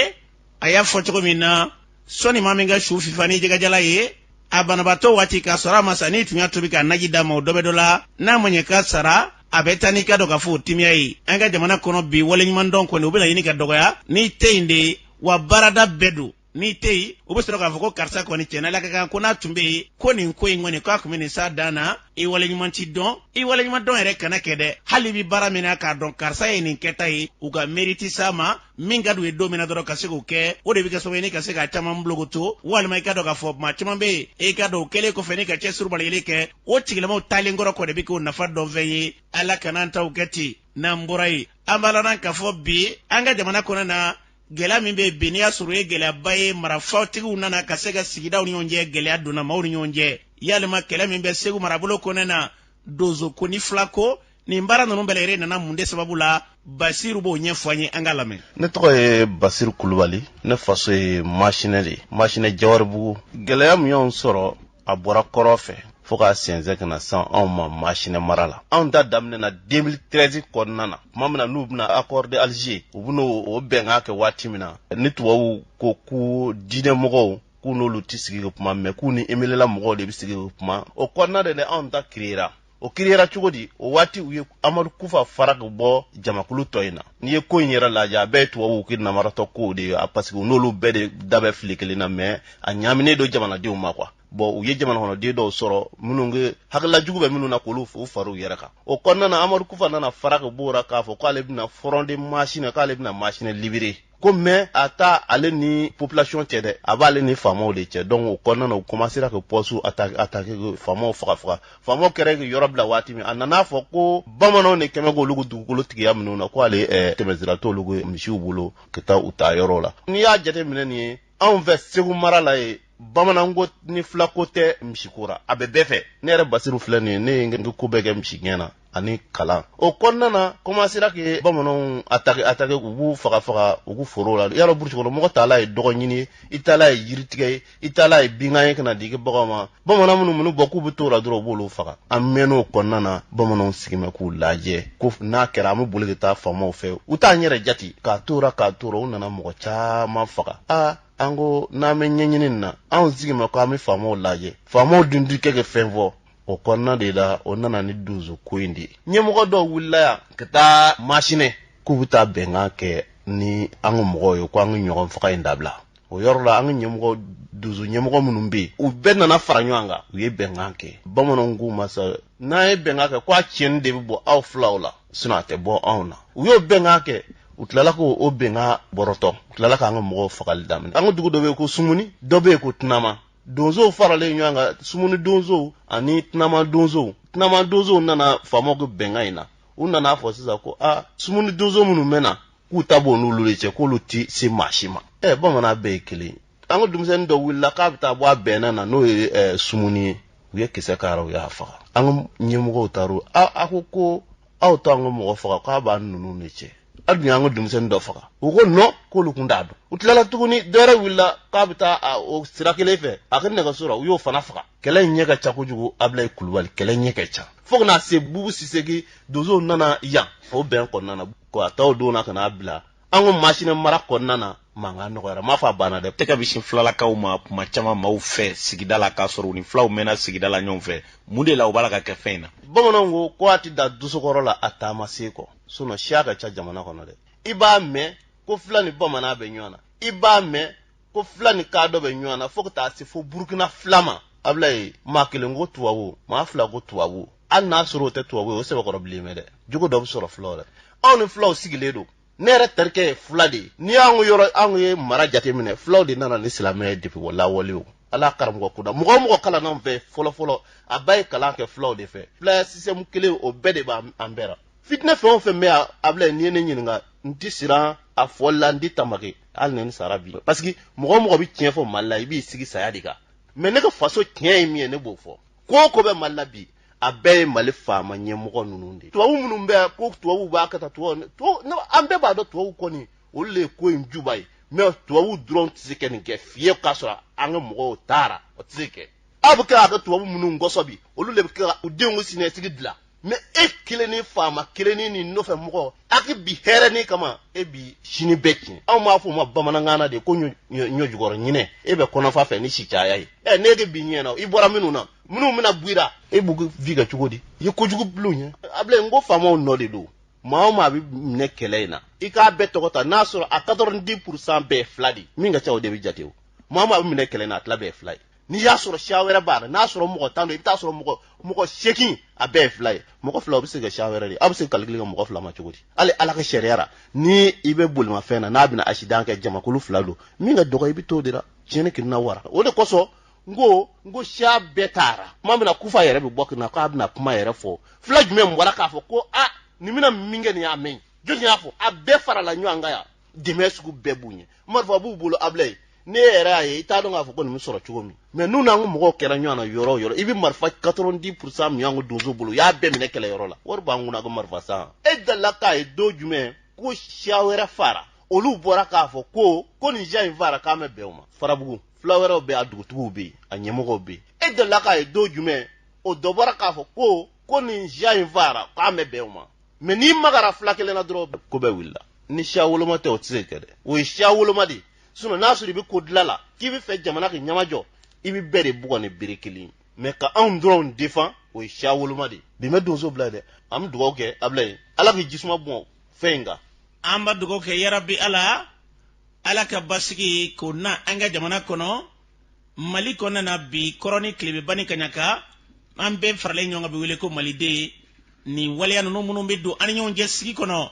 A y'a fɔ cogo min na, sɔnni maa min ka su fifa ni jɛgɛjala ye a banabaatɔ waati k'a sɔrɔ a ma sa, n'i tun y'a tobi k'a naji d'a ma, o dɔ bɛ dɔ la. N'a ma ɲɛ k'a sara, a bɛ taa n'i ka dɔn k'a fɔ o timiya ye. An ka jamana kɔnɔ bi, waleɲuman dɔn kɔni, o bɛna ɲini ka dɔgɔya n'i tɛ yen de wa. Baarada bɛɛ don, n'i tɛ yen, u bɛ sɔrɔ k'a fɔ ko karisa kɔni tiɲɛna, ala ka kan ko n'a tun bɛ yen, ko nin ko in kɔni k'a tun bɛ nin s'a dan na. I waleɲuman ti dɔn, i waleɲuman dɔn yɛrɛ kana kɛ dɛ. Hali i bɛ baara min na, k'a dɔn karisa ye nin kɛta ye, u ka mérite s'a ma. Min ka d'u ye don min na dɔrɔn, ka se k'o kɛ, o de bɛ kɛ sababu ye ni ka se k'a caman bulokoto. Walima i ka dɔn k'a fɔ maa caman bɛ yen, e ka dɔn o kɛlen kɔfɛ ni ka cɛsiri baliyeli kɛ, o tigilamaw taalen kɔrɔ kɔ de bɛ k'o nafa dɔn fɛn ye. Ala kana an taw kɛ ten. N'an bɔra yen, an b'a lɔn k'a fɔ bi an ka jamana kɔnɔ na, gɛlɛya min bɛ bi, n'i y'a sɔrɔ o ye gɛlɛyaba ye. Marafatigiw nana ka se ka sigidaw ni ɲɔgɔn cɛ gɛlɛya donna maaw ni ɲɔgɔn cɛ, yalima kɛlɛ min bɛ Segu marabolo kɔnɔ na, donsoko ni filako. Nin baara ninnu bɛɛ lajɛlen nana mun de sababu la? Basiru b'o ɲɛfɔ an ye, an k'a lamɛn. Ne tɔgɔ ye Basiru Kulubali, ne faso ye Masinɛ de ye, Masinɛ Jawaribugu. Gɛlɛya min y'anw sɔrɔ, a bɔra kɔrɔn fɛ fo k'a sɛnsɛn ka na san anw ma Masinɛ mara la. Anw ta daminɛna 2013 kɔnɔna na, tuma min na n'u bɛna accord d'Alger, u bɛna o bɛnkan kɛ waati min na, ni tubabuw ko ko diinɛmɔgɔw k'u n'olu tɛ sigi ka kuma, mais k'u ni MNLA mɔgɔw de bɛ sigi ka kuma. O kɔnɔna de anw ta créera. O créera cogo di? O waati u ye Amadu Kufa fara ka bɔ jamakulu tɔ in na. N'i ye ko in yɛrɛ lajɛ, a bɛɛ ye tubabuw ka namaratɔ kow de ye, parce que u n'olu bɛɛ de da bɛ fili kelen na, mais a ɲaaminen don jamanadenw ma quoi. Bon, u ye jamanakɔnɔden dɔw sɔrɔ minnu ke hakilila jugu bɛ minnu na, k'olu u far'u yɛrɛ kan. O kɔnɔna na, Amadu Kufa nana fara ka b'o ra k'a fɔ k'ale bɛna front de Masina, k'ale bɛna Masina libérer, ko mais a ta ale ni population cɛ dɛ, a b'ale ni faamaw de cɛ. Donc o kɔnɔna na, u commencera ka poste attaquer, faamaw faga faga. Faamaw kɛra ka yɔrɔ bila waati min, a nana fɔ ko bamananw de kɛmɛ k'olu ka dugukolo tigiya minnu na, ko ale tɛmɛsira t'olu ka misiw bolo ka taa u ta yɔrɔ la. N'i y'a jate minɛ nin ye, anw fɛ Segu mara la ye, bamananko ni filako tɛ misiko ra, a bɛ bɛɛ fɛ. Ne yɛrɛ Basiru filɛ nin ye, ne ye n ko bɛɛ kɛ misigɛn na ani kalan. O kɔnɔna na, commencera ke bamananw attaquer attaquer, u b'u faga faga u k'u foro la. Yɔrɔ burusi kɔnɔ, mɔgɔ taala ye dɔgɔ ɲini ye, i taala ye yiritigɛ ye, i taala ye binkan ye ka na di i ka baganw ma. Bamanan minnu bɔ k'u bɛ t'o la dɔrɔn, u b'olu faga. An mɛnn'o kɔnɔna na, bamananw sigimɛ k'u lajɛ ko n'a kɛra an bɛ boli ka taa faamaw fɛ, u t'an yɛrɛ jate. K'a t'o ra k'a t'o ra, u nana mɔgɔ caman faga. Aa, an ko n'an bɛ ɲɛɲini nin na, anw sigimɛ ko an bɛ faamaw lajɛ, faamaw dun ti kɛ ka fɛn fɔ. O kɔnɔna de la, o nana ni donso ko in de ye. Ɲɛmɔgɔ dɔw wulila yan ka taa Masinɛ k'u bɛ taa bɛnkan kɛ ni an ka mɔgɔw ye, ko an ka ɲɔgɔn faga in dabila. O yɔrɔ la, an ka ɲɛmɔgɔ, donso ɲɛmɔgɔ minnu bɛ yen, u bɛɛ nana fara ɲɔgɔn kan, u ye bɛnkan kɛ. Bamananw k'u ma sa, n'an ye bɛnkan kɛ, ko a tiɲɛni de bɛ bɔ aw filaw la, sinon a tɛ bɔ anw na. U y'o bɛnkan kɛ, u tilala k'o bɛnkan bɔrɔtɔ, u tilala k'an ka mɔgɔw fagali daminɛ. An ka dugu dɔ bɛ yen ko Sumuni, dɔ bɛ yen ko Tunama. Donsow faralen ɲɔgɔn kan, Sumuni donsow ani Tunama donsow. Tunama donsow nana faamaw ka bɛnkan in na, u nana fɔ sisan ko aa, Sumuni donso minnu bɛ na, k'u ta b'o n'olu de cɛ, k'olu ti se maa si ma. Ɛ, bamanan bɛɛ ye kelen. An ka denmisɛnnin dɔ wulila k'a bɛ taa bɔ a bɛnna na, n'o ye Sumuni ye, u ye kisɛ k'a la, u y'a faga. An ka ɲɛmɔgɔw taar'o a ko aw t'an ka mɔgɔ faga, k'a b'an ninnu de cɛ, aw dun y'an ka denmisɛnnin dɔ faga. U ko non, k'olu kun t'a dɔn. U tilala tuguni, dɔ wɛrɛ wulila k'a bɛ taa o sira kelen fɛ, a ka nɛgɛso la, u y'o fana faga. Kɛlɛ in ɲɛ ka ca kojugu, Abilayi Kulubali, kɛlɛ ɲɛ ka ca fo ka na se Bubu Siseki. Donsow nana yan o bɛn kɔnɔna na, ko a t'aw don na ka n'a bila an ko Masinɛ mara kɔnɔna na. Mankan nɔgɔyara, m'a fɔ a banna dɛ. Tɛgɛ bɛ sin filalakaw ma kuma caman maaw fɛ sigida la, k'a sɔrɔ u ni filaw mɛnna sigida la ɲɔgɔn fɛ. Mun de la u b'a la ka kɛ fɛn in na? Bamananw ko ko a tɛ da dosokɔrɔ la, a taama se kɔ. Sinon siya ka ca jamana kɔnɔ dɛ. I b'a mɛn ko fila ni bamanan bɛ ɲɔgɔn na, i b'a mɛn ko fila ni kadɔ bɛ ɲɔgɔn na, fo ka taa se fo Burukina fila ma. Abilayi, maa kelen ko tubabu, maa fila ko tubabu, hali n'a sɔrɔ o tɛ tubabu ye, o sɛbɛkɔrɔ bilen bɛ dɛ. Jogo dɔ bɛ sɔrɔ filaw la. Anw ni filaw sigilen don. Ne yɛrɛ terikɛ ye fila de ye. N'i y'an yɔrɔ, anw ye mara jateminɛ, filaw de nana ni silamɛya ye depuis o lawale. O ala karamɔgɔ kunda, mɔgɔ o mɔgɔ kalanna anw fɛ fɔlɔ fɔlɔ, a ba ye kalan kɛ filaw de fɛ. Filaya système kelen, o bɛɛ de b'an bɛɛ la. Fitinɛ fɛn o fɛn bɛ yan, Abilayi, n'i ye ne ɲininka, n ti siran a fɔli la, n ti tamake hali ni n sara bi, parce que mɔgɔ o mɔgɔ bɛ tiɲɛ fɔ Mali la, i b'i sigi saya de kan. Mais ne ka faso tiɲɛ ye min ye, ne b'o fɔ. Ko o ko bɛ Mali la bi, a bɛɛ ye Mali faama ɲɛmɔgɔ ninnu de ye. Tubabu minnu bɛ yan ko tubabu b'a kɛ tan, tubabu, an bɛɛ b'a dɔn tubabu kɔni, olu de ye ko in juba ye. Mais tubabu dɔrɔn tɛ se ka nin kɛ fiyewu, k'a sɔrɔ an ka mɔgɔw taara, o tɛ se kɛ. Aw bɛ kɛ ka tubabu minnu gɔsɔ bi, olu de bɛ kɛ ka u denw siniɲɛsigi dilan. Mais e kelen ni faama kelen ni nin nɔfɛ mɔgɔ, a k'i bi hɛrɛ ni kama, e bi sini bɛɛ tiɲɛ. Anw b'a fɔ o ma bamanankan na de ko ɲɔ jukɔrɔ ɲinɛ, e bɛ kɔnɔfa fɛ ni si caya ye. Ɛ, n'e de bi ɲɛ na, i bɔra minnu na, minnu bɛna bɔ i la, e b'u vi kɛ cogo di? I ye kojugu bil'u ɲɛ. Abilayi, n ko faamaw nɔ de don. Maa o maa bɛ minɛ kɛlɛ in na, i k'a bɛɛ tɔgɔ ta, n'a sɔrɔ a 90% bɛɛ ye fila de ye, min ka ca o de bɛ jate. O maa o maa bɛ minɛ kɛlɛ in na, a tila bɛɛ ye fila ye. N'i y'a sɔrɔ siya wɛrɛ b'a la, n'a sɔrɔ mɔgɔ 10 don, i bɛ taa sɔrɔ mɔgɔ 8, a bɛɛ ye fila ye. Mɔgɔ fila, o bɛ se ka siya wɛrɛ de, aw bɛ se ka calcul kɛ mɔgɔ fila ma cogo di? Hali Ala ka sariya la, ni i bɛ bolimafɛn na, n'a bɛna accident kɛ, jamakulu fila don, min ka dɔgɔ i bɛ t'o de la, tiɲɛni kirina wara. O de kosɔn n ko siya bɛɛ taara. Tuma min na Kufa yɛrɛ bɛ bɔ kina k'a bɛna kuma yɛrɛ fɔ, fila jumɛn bɔra k'a fɔ ko a nin bɛna min kɛ nin y'a mɛn? Jɔn y'a fɔ? A bɛɛ farala ɲɔgɔn kan yan, dɛmɛ sugu bɛɛ b'u ɲɛ, marifa b'u bolo. Abilayi, Ne yɛrɛ y'a ye, i t'a dɔn k'a fɔ ko nin bɛ sɔrɔ cogo min. Mais n'u n'an ka mɔgɔw kɛra ɲɔgɔn na yɔrɔ o yɔrɔ, i bɛ marifa 90% min y'an ka donso bolo, u y'a bɛɛ minɛ kɛlɛyɔrɔ la. Wari b'an kunna ka marifa san. E delila k'a ye don jumɛn ko siya wɛrɛ fara, olu bɔra k'a fɔ ko nin siya in fara k'an bɛ bɛn o ma. Farabugu fila wɛrɛw bɛ, a dugutigiw bɛ yen, a ɲɛmɔgɔw bɛ yen. E delila k'a ye don jumɛn o dɔ bɔra k'a fɔ ko nin siya in fara k'an bɛ bɛn o ma. Mais n'i magara fila kelen na dɔrɔn, ko bɛɛ wulila. Ni siya woloma tɛ, o tɛ se ka kɛ dɛ. O ye siya woloma de ye. Sinon n'a sɔrɔ i bɛ ko dilan la k'i bɛ fɛ jamana ka ɲɛmajɔ, i bɛ bɛɛ de bugɔ ni bere kelen ye. Mais ka anw dɔrɔn défend, o ye siya woloma de ye. Bi n bɛ donso bila dɛ, an bɛ dugawu kɛ Abulayi, Ala k'i jisuma bɔn fɛn in kan. An b'a dugawu kɛ, yarabi Ala, Ala ka basigi k'o na an ka jamana kɔnɔ, Mali kɔnɔna na bi. Kɔrɔn ni tilebin, ba ni kaɲaka, an bɛɛ faralen ɲɔgɔn kan, bɛ wele ko maliden. Nin waleya ninnu minnu bɛ don an ni ɲɔgɔn cɛ sigi kɔnɔ,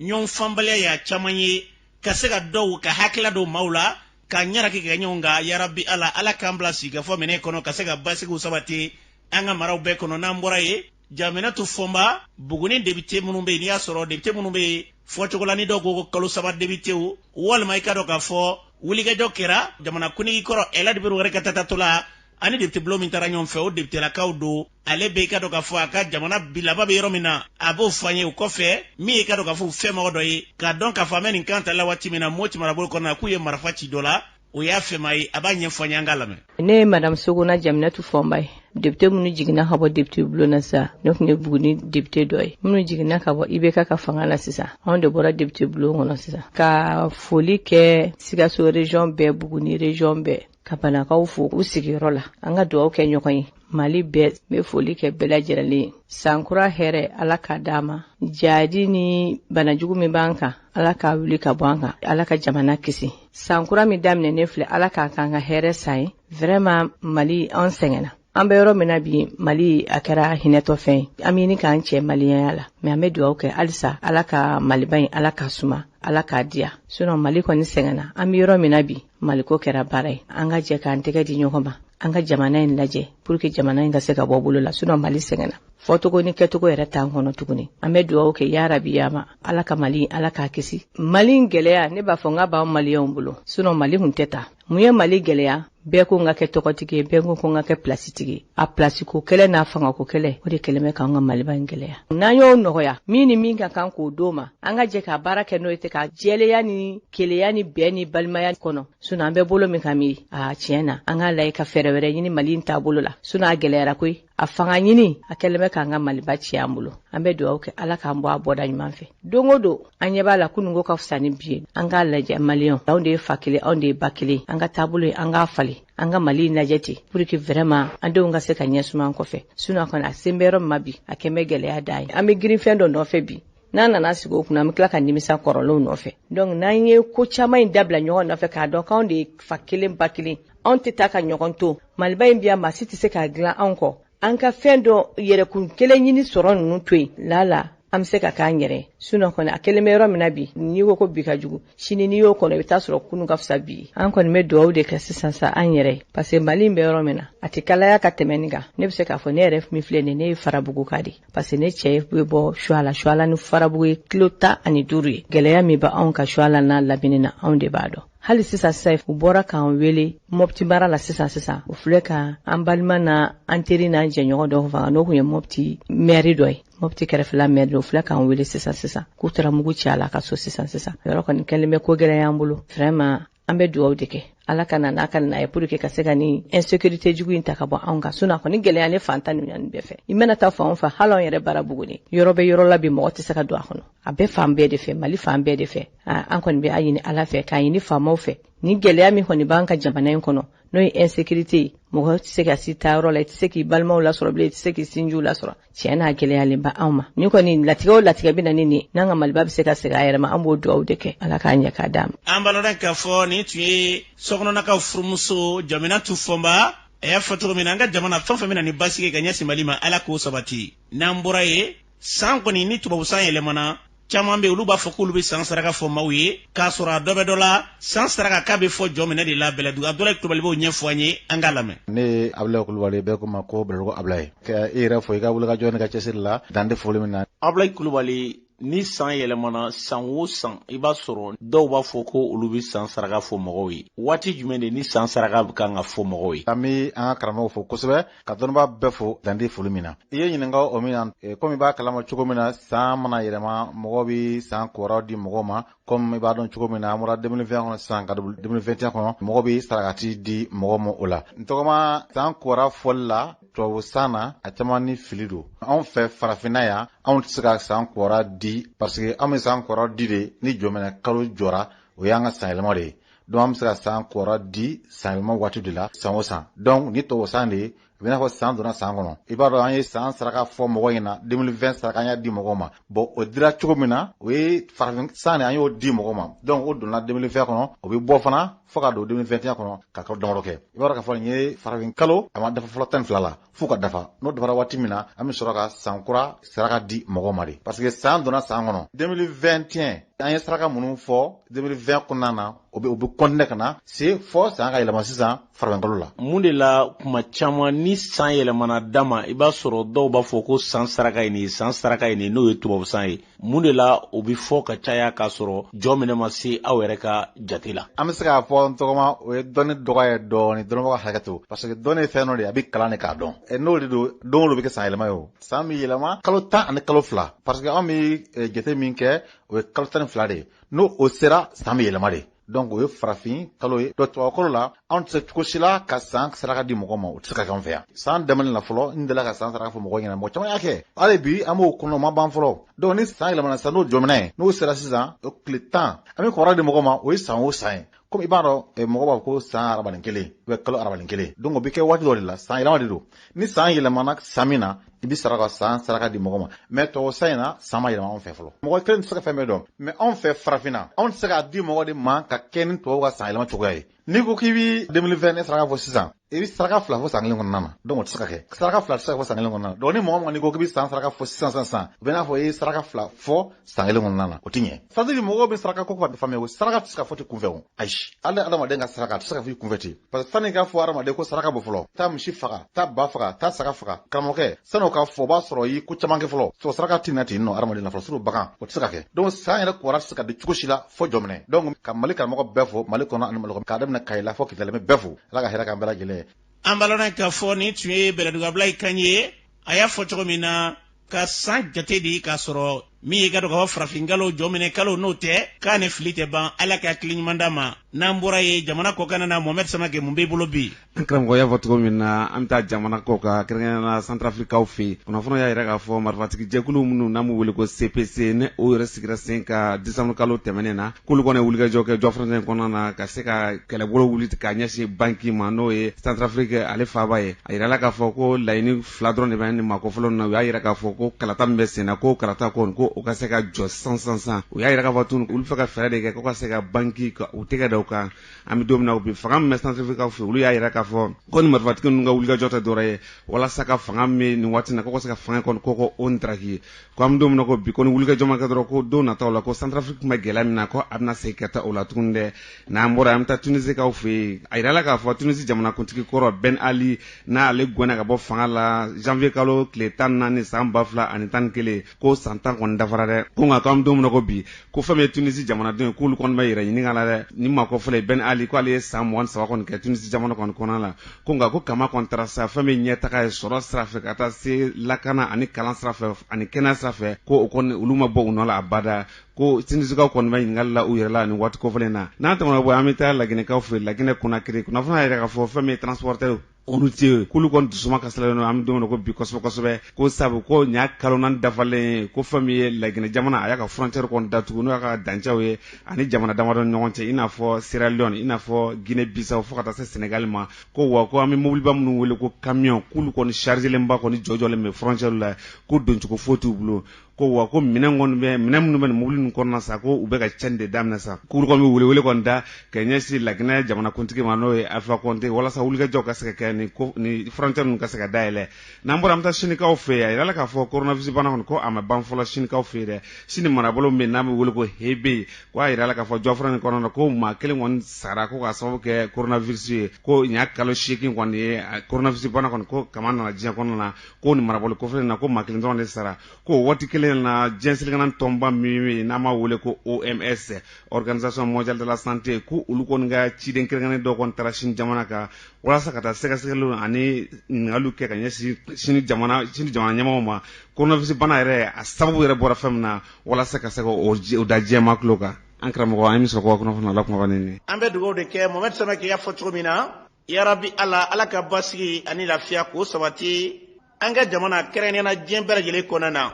ɲɔgɔn fanbaliya y'a caman ye, ka se ka dɔw ka hakilila don maaw la ka ɲaraki kɛ ɲɔgɔn kan. Yarabi Ala, Ala k'an bila sigikafɔ minɛ kɔnɔ ka se ka basigiw sabati an ka maraw bɛɛ kɔnɔ. N'an bɔra yen, Jaminatu Fɔnba, Buguni député minnu bɛ yen, n'i y'a sɔrɔ député minnu bɛ yen fɔcogo la, ni dɔw ko ko kalo 3 députéw, walima i ka dɔn k'a fɔ wulikajɔ kɛra jamana kuntigi kɔrɔ Elhadj Wari ka taatɔ la ani député bulon min taara ɲɔgɔn fɛ, o député-lakaw don. Ale bɛ i ka dɔn k'a fɔ a ka jamana bilaba bɛ yɔrɔ min na, a b'o fɔ an ye. O kɔfɛ, min ye i ka dɔn k'a fɔ fɛn mɔgɔ dɔ ye k'a dɔn k'a fɔ an bɛ nin kan ta la waati min na, Moti marabolo kɔnɔna na, k'u ye marifa ci dɔ la, o y'a fɛma ye, a b'a ɲɛfɔ an ye, an k'a lamɛn. Ne ye madame Sogona Jaminatu Fɔnba ye. Député minnu jiginna ka bɔ député bulon na sisan, ne tun ye Buguni député dɔ ye. Minnu jiginna ka bɔ IBK ka fanga la sisan, anw de bɔra député bulon kɔnɔ sisan. Ka foli kɛ Sikaso région bɛɛ, Buguni région bɛɛ, ka Banakaw fo u sigiyɔrɔ la. An ka dugawu kɛ ɲɔgɔn ye. Mali bɛɛ, n bɛ foli kɛ bɛɛ lajɛlen ye. Sankura hɛrɛ, Ala k'a d'an ma. Jadi ni banajugu min b'an kan, Ala k'a wuli ka bɔ an kan. Ala ka jamana kisi. Sankura min daminɛnen filɛ, Ala k'a k'an ka hɛrɛ san ye. Vraiment, Mali an sɛgɛnna. An bɛ yɔrɔ min na bi, Mali a kɛra hinɛtɔ fɛn ye. An bɛ ɲini k'an cɛ maliyɛnya la, mais an bɛ dugawu kɛ halisa, Ala ka Maliba in, Ala k'a suma, Ala k'a diya. Sinon Mali kɔni sɛgɛnna. An bɛ yɔrɔ min na bi, Maliko kɛra baara ye. An ka jɛ k'an tɛgɛ di ɲɔgɔn ma, an ka jamana in lajɛ pour que jamana in ka se ka bɔ bolo la. Sinon Mali sɛgɛnna, fɔcogo ni kɛcogo yɛrɛ t'an kɔnɔ tuguni. An bɛ dugawu kɛ, yarabi yama, Ala ka Mali, Ala k'a kisi. Mali gɛlɛya, ne b'a fɔ n ka b'an maliyɛnw bolo. Sinon Mali kun tɛ taa. Mun ye Mali gɛlɛya? Bɛɛ ko n ka kɛ tɔgɔtigi ye, bɛɛ ko n ka kɛ pilasitigi ye. A pilasiko kɛlɛ n'a fangako kɛlɛ, o de kɛlen bɛ k'an ka Maliba in gɛlɛya. N'an y'o nɔgɔya, min ni min ka kan k'o d'o ma, an ka jɛ ka baara kɛ n'o ye ten, ka jɛlenya ni keleya ni bɛn ni balimaya kɔnɔ. Sinon an bɛ bolo min kan bi, a tiɲɛ na, an k'a lajɛ ka fɛɛrɛ wɛrɛ ɲini Mali in taabolo la. Sinon a gɛlɛyara koyi. A fanga ɲini a kɛlen bɛ k'an ka Maliba ci an bolo. An bɛ dugawu kɛ, Ala k'an bɔ a bɔda ɲuman fɛ. Don o don an ɲɛ b'a la, kununko ka fisa ni bi ye. An k'a lajɛ, maliyɛnw, anw de ye fa kelen, anw de ye ba kelen. An ka taabolo ye, an k'a falen, an ka Mali lajɛ ten pour que vraiment an denw ka se ka ɲɛsuma an kɔfɛ. Sinon kɔni a sen bɛ yɔrɔ min ma bi, a kɛn bɛ gɛlɛya dan ye. An bɛ girin fɛn dɔ nɔfɛ bi, n'an nana sigi o kunna, an bɛ tila ka nimisa kɔrɔlenw nɔfɛ. Donc n'an ye ko caman in dabila ɲɔgɔn nɔfɛ, k'a dɔn k'anw de ye fa kelen ba kelen, anw tɛ taa ka ɲɔgɔn to. Maliba in bi yan, maa si tɛ se k'a dilan anw kɔ. An ka fɛn dɔ yɛrɛkun kelen ɲini sɔrɔ ninnu to yen, lala an bɛ se ka k'an yɛrɛ ye. Sinon kɔni a kɛlen bɛ yɔrɔ min na bi, n'i ko bi ka jugu, sini n'i y'o kɔnɔ, i bɛ taa sɔrɔ kunun ka fisa bi ye. An kɔni bɛ dugawu de kɛ sisan sa an yɛrɛ ye, parce que Mali in bɛ yɔrɔ min na, a tɛ kalaya ka tɛmɛ nin kan. Ne bɛ se k'a fɔ ne yɛrɛ min filɛ nin ye, ne ye Farabuguka de ye, parce que ne cɛ bɛ bɔ Suala. Suala ni Farabugu ye kilo 15 ye. Gɛlɛya min bɛ anw ka Suala n'a lamini na, anw de b'a dɔn. Hali sisan sisan, u bɔra k'an wele Mɔpti mara la sisan sisan, u filɛ ka an balima na an teri n'an jɛɲɔgɔn dɔ faga, n'o tun ye Mɔpti mɛri dɔ ye, Mɔpti kɛrɛfɛla mɛri dɔ. U filɛ k'an wele sisan sisan k'u taara mugu ci a la ka so sisan sisan. Yɔrɔ kɔni kɛlen bɛ ko gɛlɛya an bolo. Vraiment, an bɛ dugawu de kɛ, Ala ka na n'a ka na ye pour que ka se ka ni insécurité jugu in ta ka bɔ anw kan. Sinon a kɔni gɛlɛya ne fan tan ni naani bɛɛ fɛ. I mana taa fan o fan, hali anw yɛrɛ baara Buguni, yɔrɔ bɛ yɔrɔ la bi, mɔgɔ tɛ se ka don a kɔnɔ. A bɛɛ fan bɛɛ de fɛ, Mali fan bɛɛ de fɛ. An kɔni bɛ a ɲini Ala fɛ, k'a ɲini faamaw fɛ, ni gɛlɛya min kɔni b'an ka jamana in kɔnɔ, n'o ye insécurité ye, mɔgɔ tɛ se ka si taa yɔrɔ la, i tɛ se k'i balimaw lasɔrɔ bilen, i tɛ se k'i sinjiw lasɔrɔ. Tiɲɛ n'a gɛlɛyalen ba anw ma. Ni kɔni latigɛ o latigɛ bɛ na ni nin, n'an ka Maliba bɛ se ka segin a yɛrɛ ma, an b'o dugawu de kɛ, Ala k'a ɲɛ k'a d'an ma. An b'a lɔn k'a fɔ nin tun ye sokɔnɔnakaw furumuso Jaminatu Fɔnba. A y'a fɔ cogo min na, an ka jamana fɛn fɛn bɛ na ni basigi ka ɲɛsin Mali ma, Ala k'o sabati. N'an bɔra yen, san kɔni ni tubabu san yɛlɛmana, caman bɛ olu b'a fɔ k'olu bɛ san saraka fɔ maaw ye, k'a sɔrɔ a dɔ bɛ dɔ la. San saraka k'a bɛ fɔ jɔn minɛ de la. Bɛlɛdugu Abudulayi Kulubali b'o ɲɛfɔ an ye, an k'a lamɛn. Ne ye Abudulayi Kulubali, bɛɛ ko ma ko Bɛlɛdugu Abulayi. Ka e yɛrɛ fo i ka wulikajɔ ni ka cɛsiri la, dan tɛ foli min na. Abudulayi Kulubali, Ni san yɛlɛmana san o san, i b'a sɔrɔ dɔw b'a fɔ ko olu bɛ san saraka fɔ mɔgɔw ye. Waati jumɛn de ni san saraka bɛ kan ka fɔ mɔgɔw ye? An bɛ an ka karamɔgɔw fo kosɛbɛ, ka dɔnnibaa bɛɛ fo dan tɛ foli min na. I ye ɲininka o min na, komi i b'a kalama cogo min na, san mana yɛlɛma, mɔgɔw bɛ san kibaruyaw di mɔgɔw ma. Komi i b'a dɔn cogo min na, an bɔra 2020 kɔnɔ sisan ka don 2021 kɔnɔ, mɔgɔw bɛ sarakati di mɔgɔw ma o la. N tɔgɔma, san kibaruya fɔli la tubabu san na, a caman ni fili don. Anw fɛ farafinna yan, anw tɛ se ka san kibaruya di, parce que anw bɛ san kibaruya di de ni jɔminɛ kalo jɔra, o y'an ka san yɛlɛma de ye. Donc an bɛ se ka san kibaruya di san yɛlɛma waati de la san o san. Donc ni tubabu san de ye, a bɛ n'a fɔ san donna san kɔnɔ. I b'a dɔn, an ye san saraka fɔ mɔgɔw ɲɛna, 2020 saraka, an y'a di mɔgɔw ma. Bon, o dira cogo min na, o ye farafin san de, an y'o di mɔgɔw ma. Donc o donna 2020 kɔnɔ, o bɛ bɔ fana fo ka don 2021 kɔnɔ ka kalo damadɔ kɛ. I b'a dɔn k'a fɔ nin ye farafin kalo, a ma dafa fɔlɔ 12 la, fo ka dafa. N'o dafara waati min na, an bɛ sɔrɔ ka san kura saraka di mɔgɔw ma de, parce que san donna san kɔnɔ 2021, an ye saraka minnu fɔ 2020 kɔnɔna na, o bɛ continuer ka na se fɔ san ka yɛlɛma sisan farafin kalo la. Mun de la kuma caman ni san yɛlɛmana dama, i b'a sɔrɔ dɔw b'a fɔ ko san saraka ye nin ye, san saraka ye nin ye, n'o ye tubabu san ye? Mun de la o bɛ fɔ ka caya k'a sɔrɔ jɔ minɛ ma se aw yɛrɛ ka jate la? An bɛ se k'a fɔ n tɔgɔma, o ye dɔnni dɔgɔ ye dɔɔni. Dɔnnibagaw hakɛ to, parce que dɔnni ye fɛn dɔ de ye, a bɛ kalan de k'a dɔn. N'o de don, don o don bɛ kɛ san yɛlɛma ye. O san bɛ yɛlɛma kalo 12, parce que anw bɛ jate min kɛ, o ye kalo 12 de ye. N'o o sera, san bɛ yɛlɛma de. Donc o ye farafin kalo ye. Donc tubabu kalo la, anw tɛ se cogo si la ka san saraka di mɔgɔ ma, o tɛ se ka kɛ anw fɛ yan. San daminɛ la fɔlɔ, n delila ka san saraka fɔ mɔgɔw ɲɛna, mɔgɔ caman y'a kɛ. Hali bi an b'o kɔnɔ, o ma ban fɔlɔ. Donc ni san yɛlɛmana sisan, n'o jɔminɛ ye, n'o sera sisan, o tile 10, an bɛ kibaruya di mɔgɔ ma. O ye san o san ye. Komi i b'a dɔn, mɔgɔ b'a fɔ ko san arabani kelen ou kalo arabani kelen. Donc o bɛ kɛ waati dɔ de la, san yɛlɛma de don. Ni san yɛlɛmana san min na, i bɛ sɔrɔ ka san saraka di mɔgɔ ma. Mais tubabu san in na, san ma yɛlɛma anw fɛ fɔlɔ. Mɔgɔ kelen tɛ se ka fɛn bɛɛ dɔn, mais anw fɛ farafinna, anw tɛ se k'a di mɔgɔ de ma ka kɛ ni tubabu ka san yɛlɛma cogoya ye. N'i ko k'i bɛ 2020 ne saraka fɔ sisan, i bɛ saraka fila fɔ san kelen kɔnɔna na. Donc o tɛ se ka kɛ, saraka fila tɛ se ka fɔ san kelen kɔnɔna na. Donc ni mɔgɔ mɔgɔ n'i ko k'i bɛ san saraka fɔ sisan sisan sisan, o bɛ n'a fɔ i ye saraka fila fɔ san kelen kɔnɔna na, o tɛ ɲɛ. C'est à dire mɔgɔw bɛ saraka ko faamuya, o saraka tɛ se ka fɔ ten kunfɛ. O ayi, hali adamaden ka saraka, a tɛ se ka fɔ i kunfɛ ten, parce que sanni i ka fɔ adamaden ko saraka bɔ fɔlɔ, taa misi faga, taa ba faga, taa saga faga, karamɔgɔkɛ, san'o ka fɔ, o b'a sɔrɔ i ye ko caman kɛ fɔlɔ. Sɔrɔ saraka tɛ na ten nɔ adamaden na fɔlɔ, surtout bagan, o tɛ se ka kɛ. Donc san yɛrɛ kibaruya tɛ se ka di cogo si la fɔ jɔminɛ. Donc ka Mali karamɔgɔ bɛɛ fo, Mali kɔnɔ ani Mali kɔnɔ, k'a daminɛ Kayi la fɔ Kidali, bɛɛ fo. Ala ka hɛrɛ k'an bɛɛ lajɛlen ye. An balana k'a fɔ nin tun ye Bɛlɛdugabila kan ye. A y'a fɔ cogo min na ka san jate di k'a sɔrɔ min ye ka dɔn ka fɔ farafin kalo jɔminɛ kalo, n'o tɛ k'a ni fili tɛ ban. Ala ka hakili ɲuman d'a ma. N'an bɔra ye jamana kɔkan na, Mohamɛd Samake, mun b'i bolo bi? An karamɔgɔ y'a fɔ cogo min na, an bɛ taa jamana kɔ kan, kɛrɛnkɛrɛnnenya la Santarafirikaw fɛ yen. Kunnafoniw y'a yira k'a fɔ marifatigi jɛkulu minnu n'an b'u wele ko CPC, ni o yɛrɛ sigira sen kan décembre kalo tɛmɛnen na, k'olu kɔni ye wulikajɔ kɛ jɔfɔrɔntɛ kɔnɔna na ka se ka kɛlɛbolo wuli k'a ɲɛsin Bangui ma, n'o ye Santarafiriki ale faaba ye. A yirala k'a fɔ ko laɲini fila dɔrɔn de bɛ nin maa kofɔlenw na. U y'a yira k'a fɔ ko kalata min bɛ sen na, ko kalata kɔni, ko o ka se ka jɔ sisan sisan sisan. U y'a yira k'a fɔ tun olu fɛ ka fɛɛrɛ de kɛ ko ka se ka Bangui ka u tɛgɛ da u kan. An bɛ don min na bi, fanga min bɛ Santarafirikaw fɛ, olu y'a yira k'a fɔ ko ni marifatigi ninnu ka wulikajɔ tɛ dɔwɛrɛ ye walasa ka fanga min nin waati na, ko ka se ka fanga kɔni ko o ntaraki. Ko an bɛ don min na ko bi, ko ni wulikajɔ ma kɛ dɔrɔn, ko don nataw la, ko Santarafiriki tun bɛ gɛlɛya min na, ko a bɛna segin ka taa o la tuguni dɛ. N'an bɔra, an bɛ taa Tunisikaw fɛ yen. A yirala k'a fɔ Tunisi jamanakuntigi kɔrɔ Ben Ali, n'ale gɛnna ka bɔ fanga la janvier kalo tile 14 san 2011, ko san 10 kɔni dafara dɛ. Ko nka k'an bɛ don min na ko bi, ko fɛn min ye Tunisi jamanadenw ye, k'olu kɔni bɛ yɛrɛ ɲininka la dɛ. Ni maa kɔfɔlɔ Ben Ali, ko ale ye san 23 kɔni kɛ Tunisi jamana kɔni kɔnɔna la. Ko nka ko kama kɔni taara sa, fɛn min ɲɛtaga ye sɔrɔ sira fɛ ka taa se lakana ani kalan sira fɛ ani kɛnɛya sira fɛ, ko o kɔni olu ma bɔ u nɔ la abada. Ko Tunisikaw kɔni bɛ ɲininkali la u yɛrɛ la nin waati kofɔlen na. N'an tɛmɛna bɔ, an bɛ taa Laginɛkaw fɛ, Laginɛ Konakiri. Kunnafoni y'a yira k'a fɔ fɛn min ye transporteur routier, k'olu kɔni dusuma kasalen don an bɛ don min na ko bi kosɛbɛ kosɛbɛ, ko sabu ko nin y'a kalo 4 dafalen ye ko fɛn min ye Laginɛ jamana, a y'a ka frontière kɔni datugu, n'o y'a ka dancɛw ye ani jamana damadɔ ni ɲɔgɔn cɛ, i n'a fɔ Sierra Leone, i n'a fɔ Guinée Bissau, fo ka taa se Sénégal ma. Ko wa ko an bɛ mobiliba minnu wele ko camion, k'olu kɔni chargelenba kɔni jɔjɔlen bɛ frontière la, ko doncogo foyi t'u bolo. Ko wa ko minɛn kɔni bɛ minɛn minnu bɛ nin mobili ninnu kɔnɔna sa, ko u bɛ ka cɛnni de daminɛ sa. K'olu kɔni bɛ welewele kɔni da ka ɲɛsin Laginɛ jamanakuntigi ma, n'o ye Alpha Condé, walasa wulikajɔw ka se ka kɛ. kɛ ni frontière ninnu ka se ka dayɛlɛ. N'an bɔra, an bɛ taa Sinikaw fɛ yen. A yirala k'a fɔ coronavirus bana kɔni, ko a ma ban fɔlɔ Sinikaw fɛ yen dɛ. Sini marabolo min n'a bɛ wele ko Hebe, ko a yirala k'a fɔ jɔfɔrɔ nin kɔnɔna na, ko maa kelen kɔni sara ko k'a sababu kɛ coronavirus ye. Ko nin y'a kalo 8 kɔni ye, coronavirus bana kɔni ko kama nana diɲɛ kɔnɔna na, ko nin marabolo kofɔlen na, ko maa kelen dɔrɔn de sara. Ko waati kelen na, diɲɛ seleke tɔnba min bɛ yen n'an b'a wele ko OMS, Organisation mondiale de la santé, ko olu kɔni ka ciden kɛrɛnkɛrɛnnen dɔ kɔni taara Sini jamana kan walasa ka taa sɛgɛsɛgɛliw ani ɲininkaliw kɛ ka ɲɛsin Sini jamana ɲɛmɔgɔw ma, coronavirus bana yɛrɛ a sababu yɛrɛ bɔra fɛn min na, walasa ka se ka o da diɲɛmaa tulo kan. An karamɔgɔ, an ye min sɔrɔ kɔ kunnafoni la kumaba nin. An bɛ dugawu de kɛ Mohamed Samake y'a fɔ cogo min na, yarabi Ala, Ala ka basigi ani lafiya k'o sabati an ka jamana, kɛrɛnkɛrɛnnenya na diɲɛ bɛɛ lajɛlen kɔnɔna na.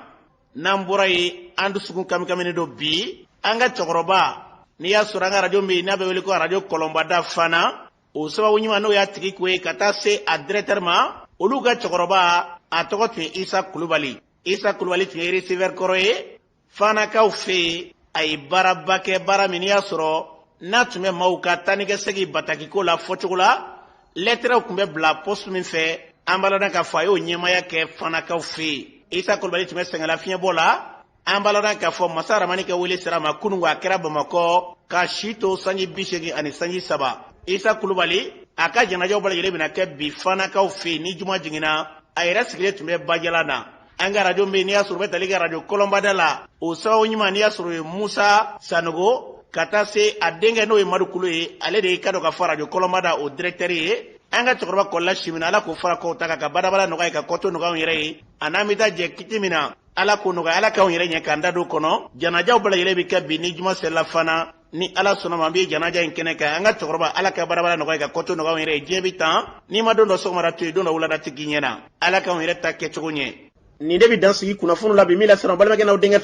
N'an bɔra yen, an dusukun kamikaminen don bi an ka cɛkɔrɔba, n'i y'a sɔrɔ an ka arajo min n'a bɛ wele ko arajo Kɔlɔnbada fana, o sababu ɲuman n'o y'a tigi ko ye ka taa se a directeur ma, olu ka cɛkɔrɔba a tɔgɔ tun ye Isa Kulubali. Isa Kulubali tun ye receveur kɔrɔ ye Fanakaw fɛ yen. A ye baaraba kɛ, baara min n'i y'a sɔrɔ n'a tun bɛ maaw ka taanikɛsegin batakiko la fɔcogo la, lɛtɛrɛw tun bɛ bila poste min fɛ, an b'a ladɔn k'a fɔ a y'o ɲɛmaaya kɛ Fanakaw fɛ yen. Isa Kulubali tun bɛ sɛgɛnlafiɲɛbɔ la. An b'a ladɔn k'a fɔ masa Ramani ka wele sera a ma kunun, a kɛra Bamakɔ, ka si to sanji 80 ani sanji 3. Isa Kulubali a ka janajaw bɛɛ lajɛlen bɛna kɛ bi Fanakaw fɛ yen ni juma jiginna. A yɛrɛ sigilen tun bɛ Bajala na. An ka arajo min n'i y'a sɔrɔ u bɛ tali kɛ arajo Kɔlɔnbada la, o sababu ɲuman n'i y'a sɔrɔ o ye Musa Sanogo ka taa se a denkɛ n'o ye Madu Kulo ye, ale de ye ka dɔn k'a fɔ arajo Kɔlɔnbada o directeur ye. An ka cɛkɔrɔba kɔlila simina, Ala k'o fara kɔw ta kan, ka badabada nɔgɔya ye, ka kɔto nɔgɔya anw yɛrɛ ye. A n'an bɛ taa jɛ kiti min na, Ala k'o nɔgɔya, Ala k'anw yɛrɛ ɲɛ k'an da don kɔnɔ. Janajaw bɛɛ lajɛlen bɛ kɛ bi ni juma selila fana, ni Ala sɔnna ma, an bɛ janaja in kɛnɛ kan. An ka cɛkɔrɔba, Ala ka badabada nɔgɔya, ka kɔto nɔgɔya anw yɛrɛ ye. Diɲɛ bɛ tan, n'i ma don dɔ sɔgɔmada to yen, don dɔ wulada tɛ k'i ɲɛna. Ala k'anw yɛrɛ ta kɛcogo ɲɛ. Nin de bɛ dan sigi kunnafoni la bi min lasera balimakɛ n'aw denkɛ.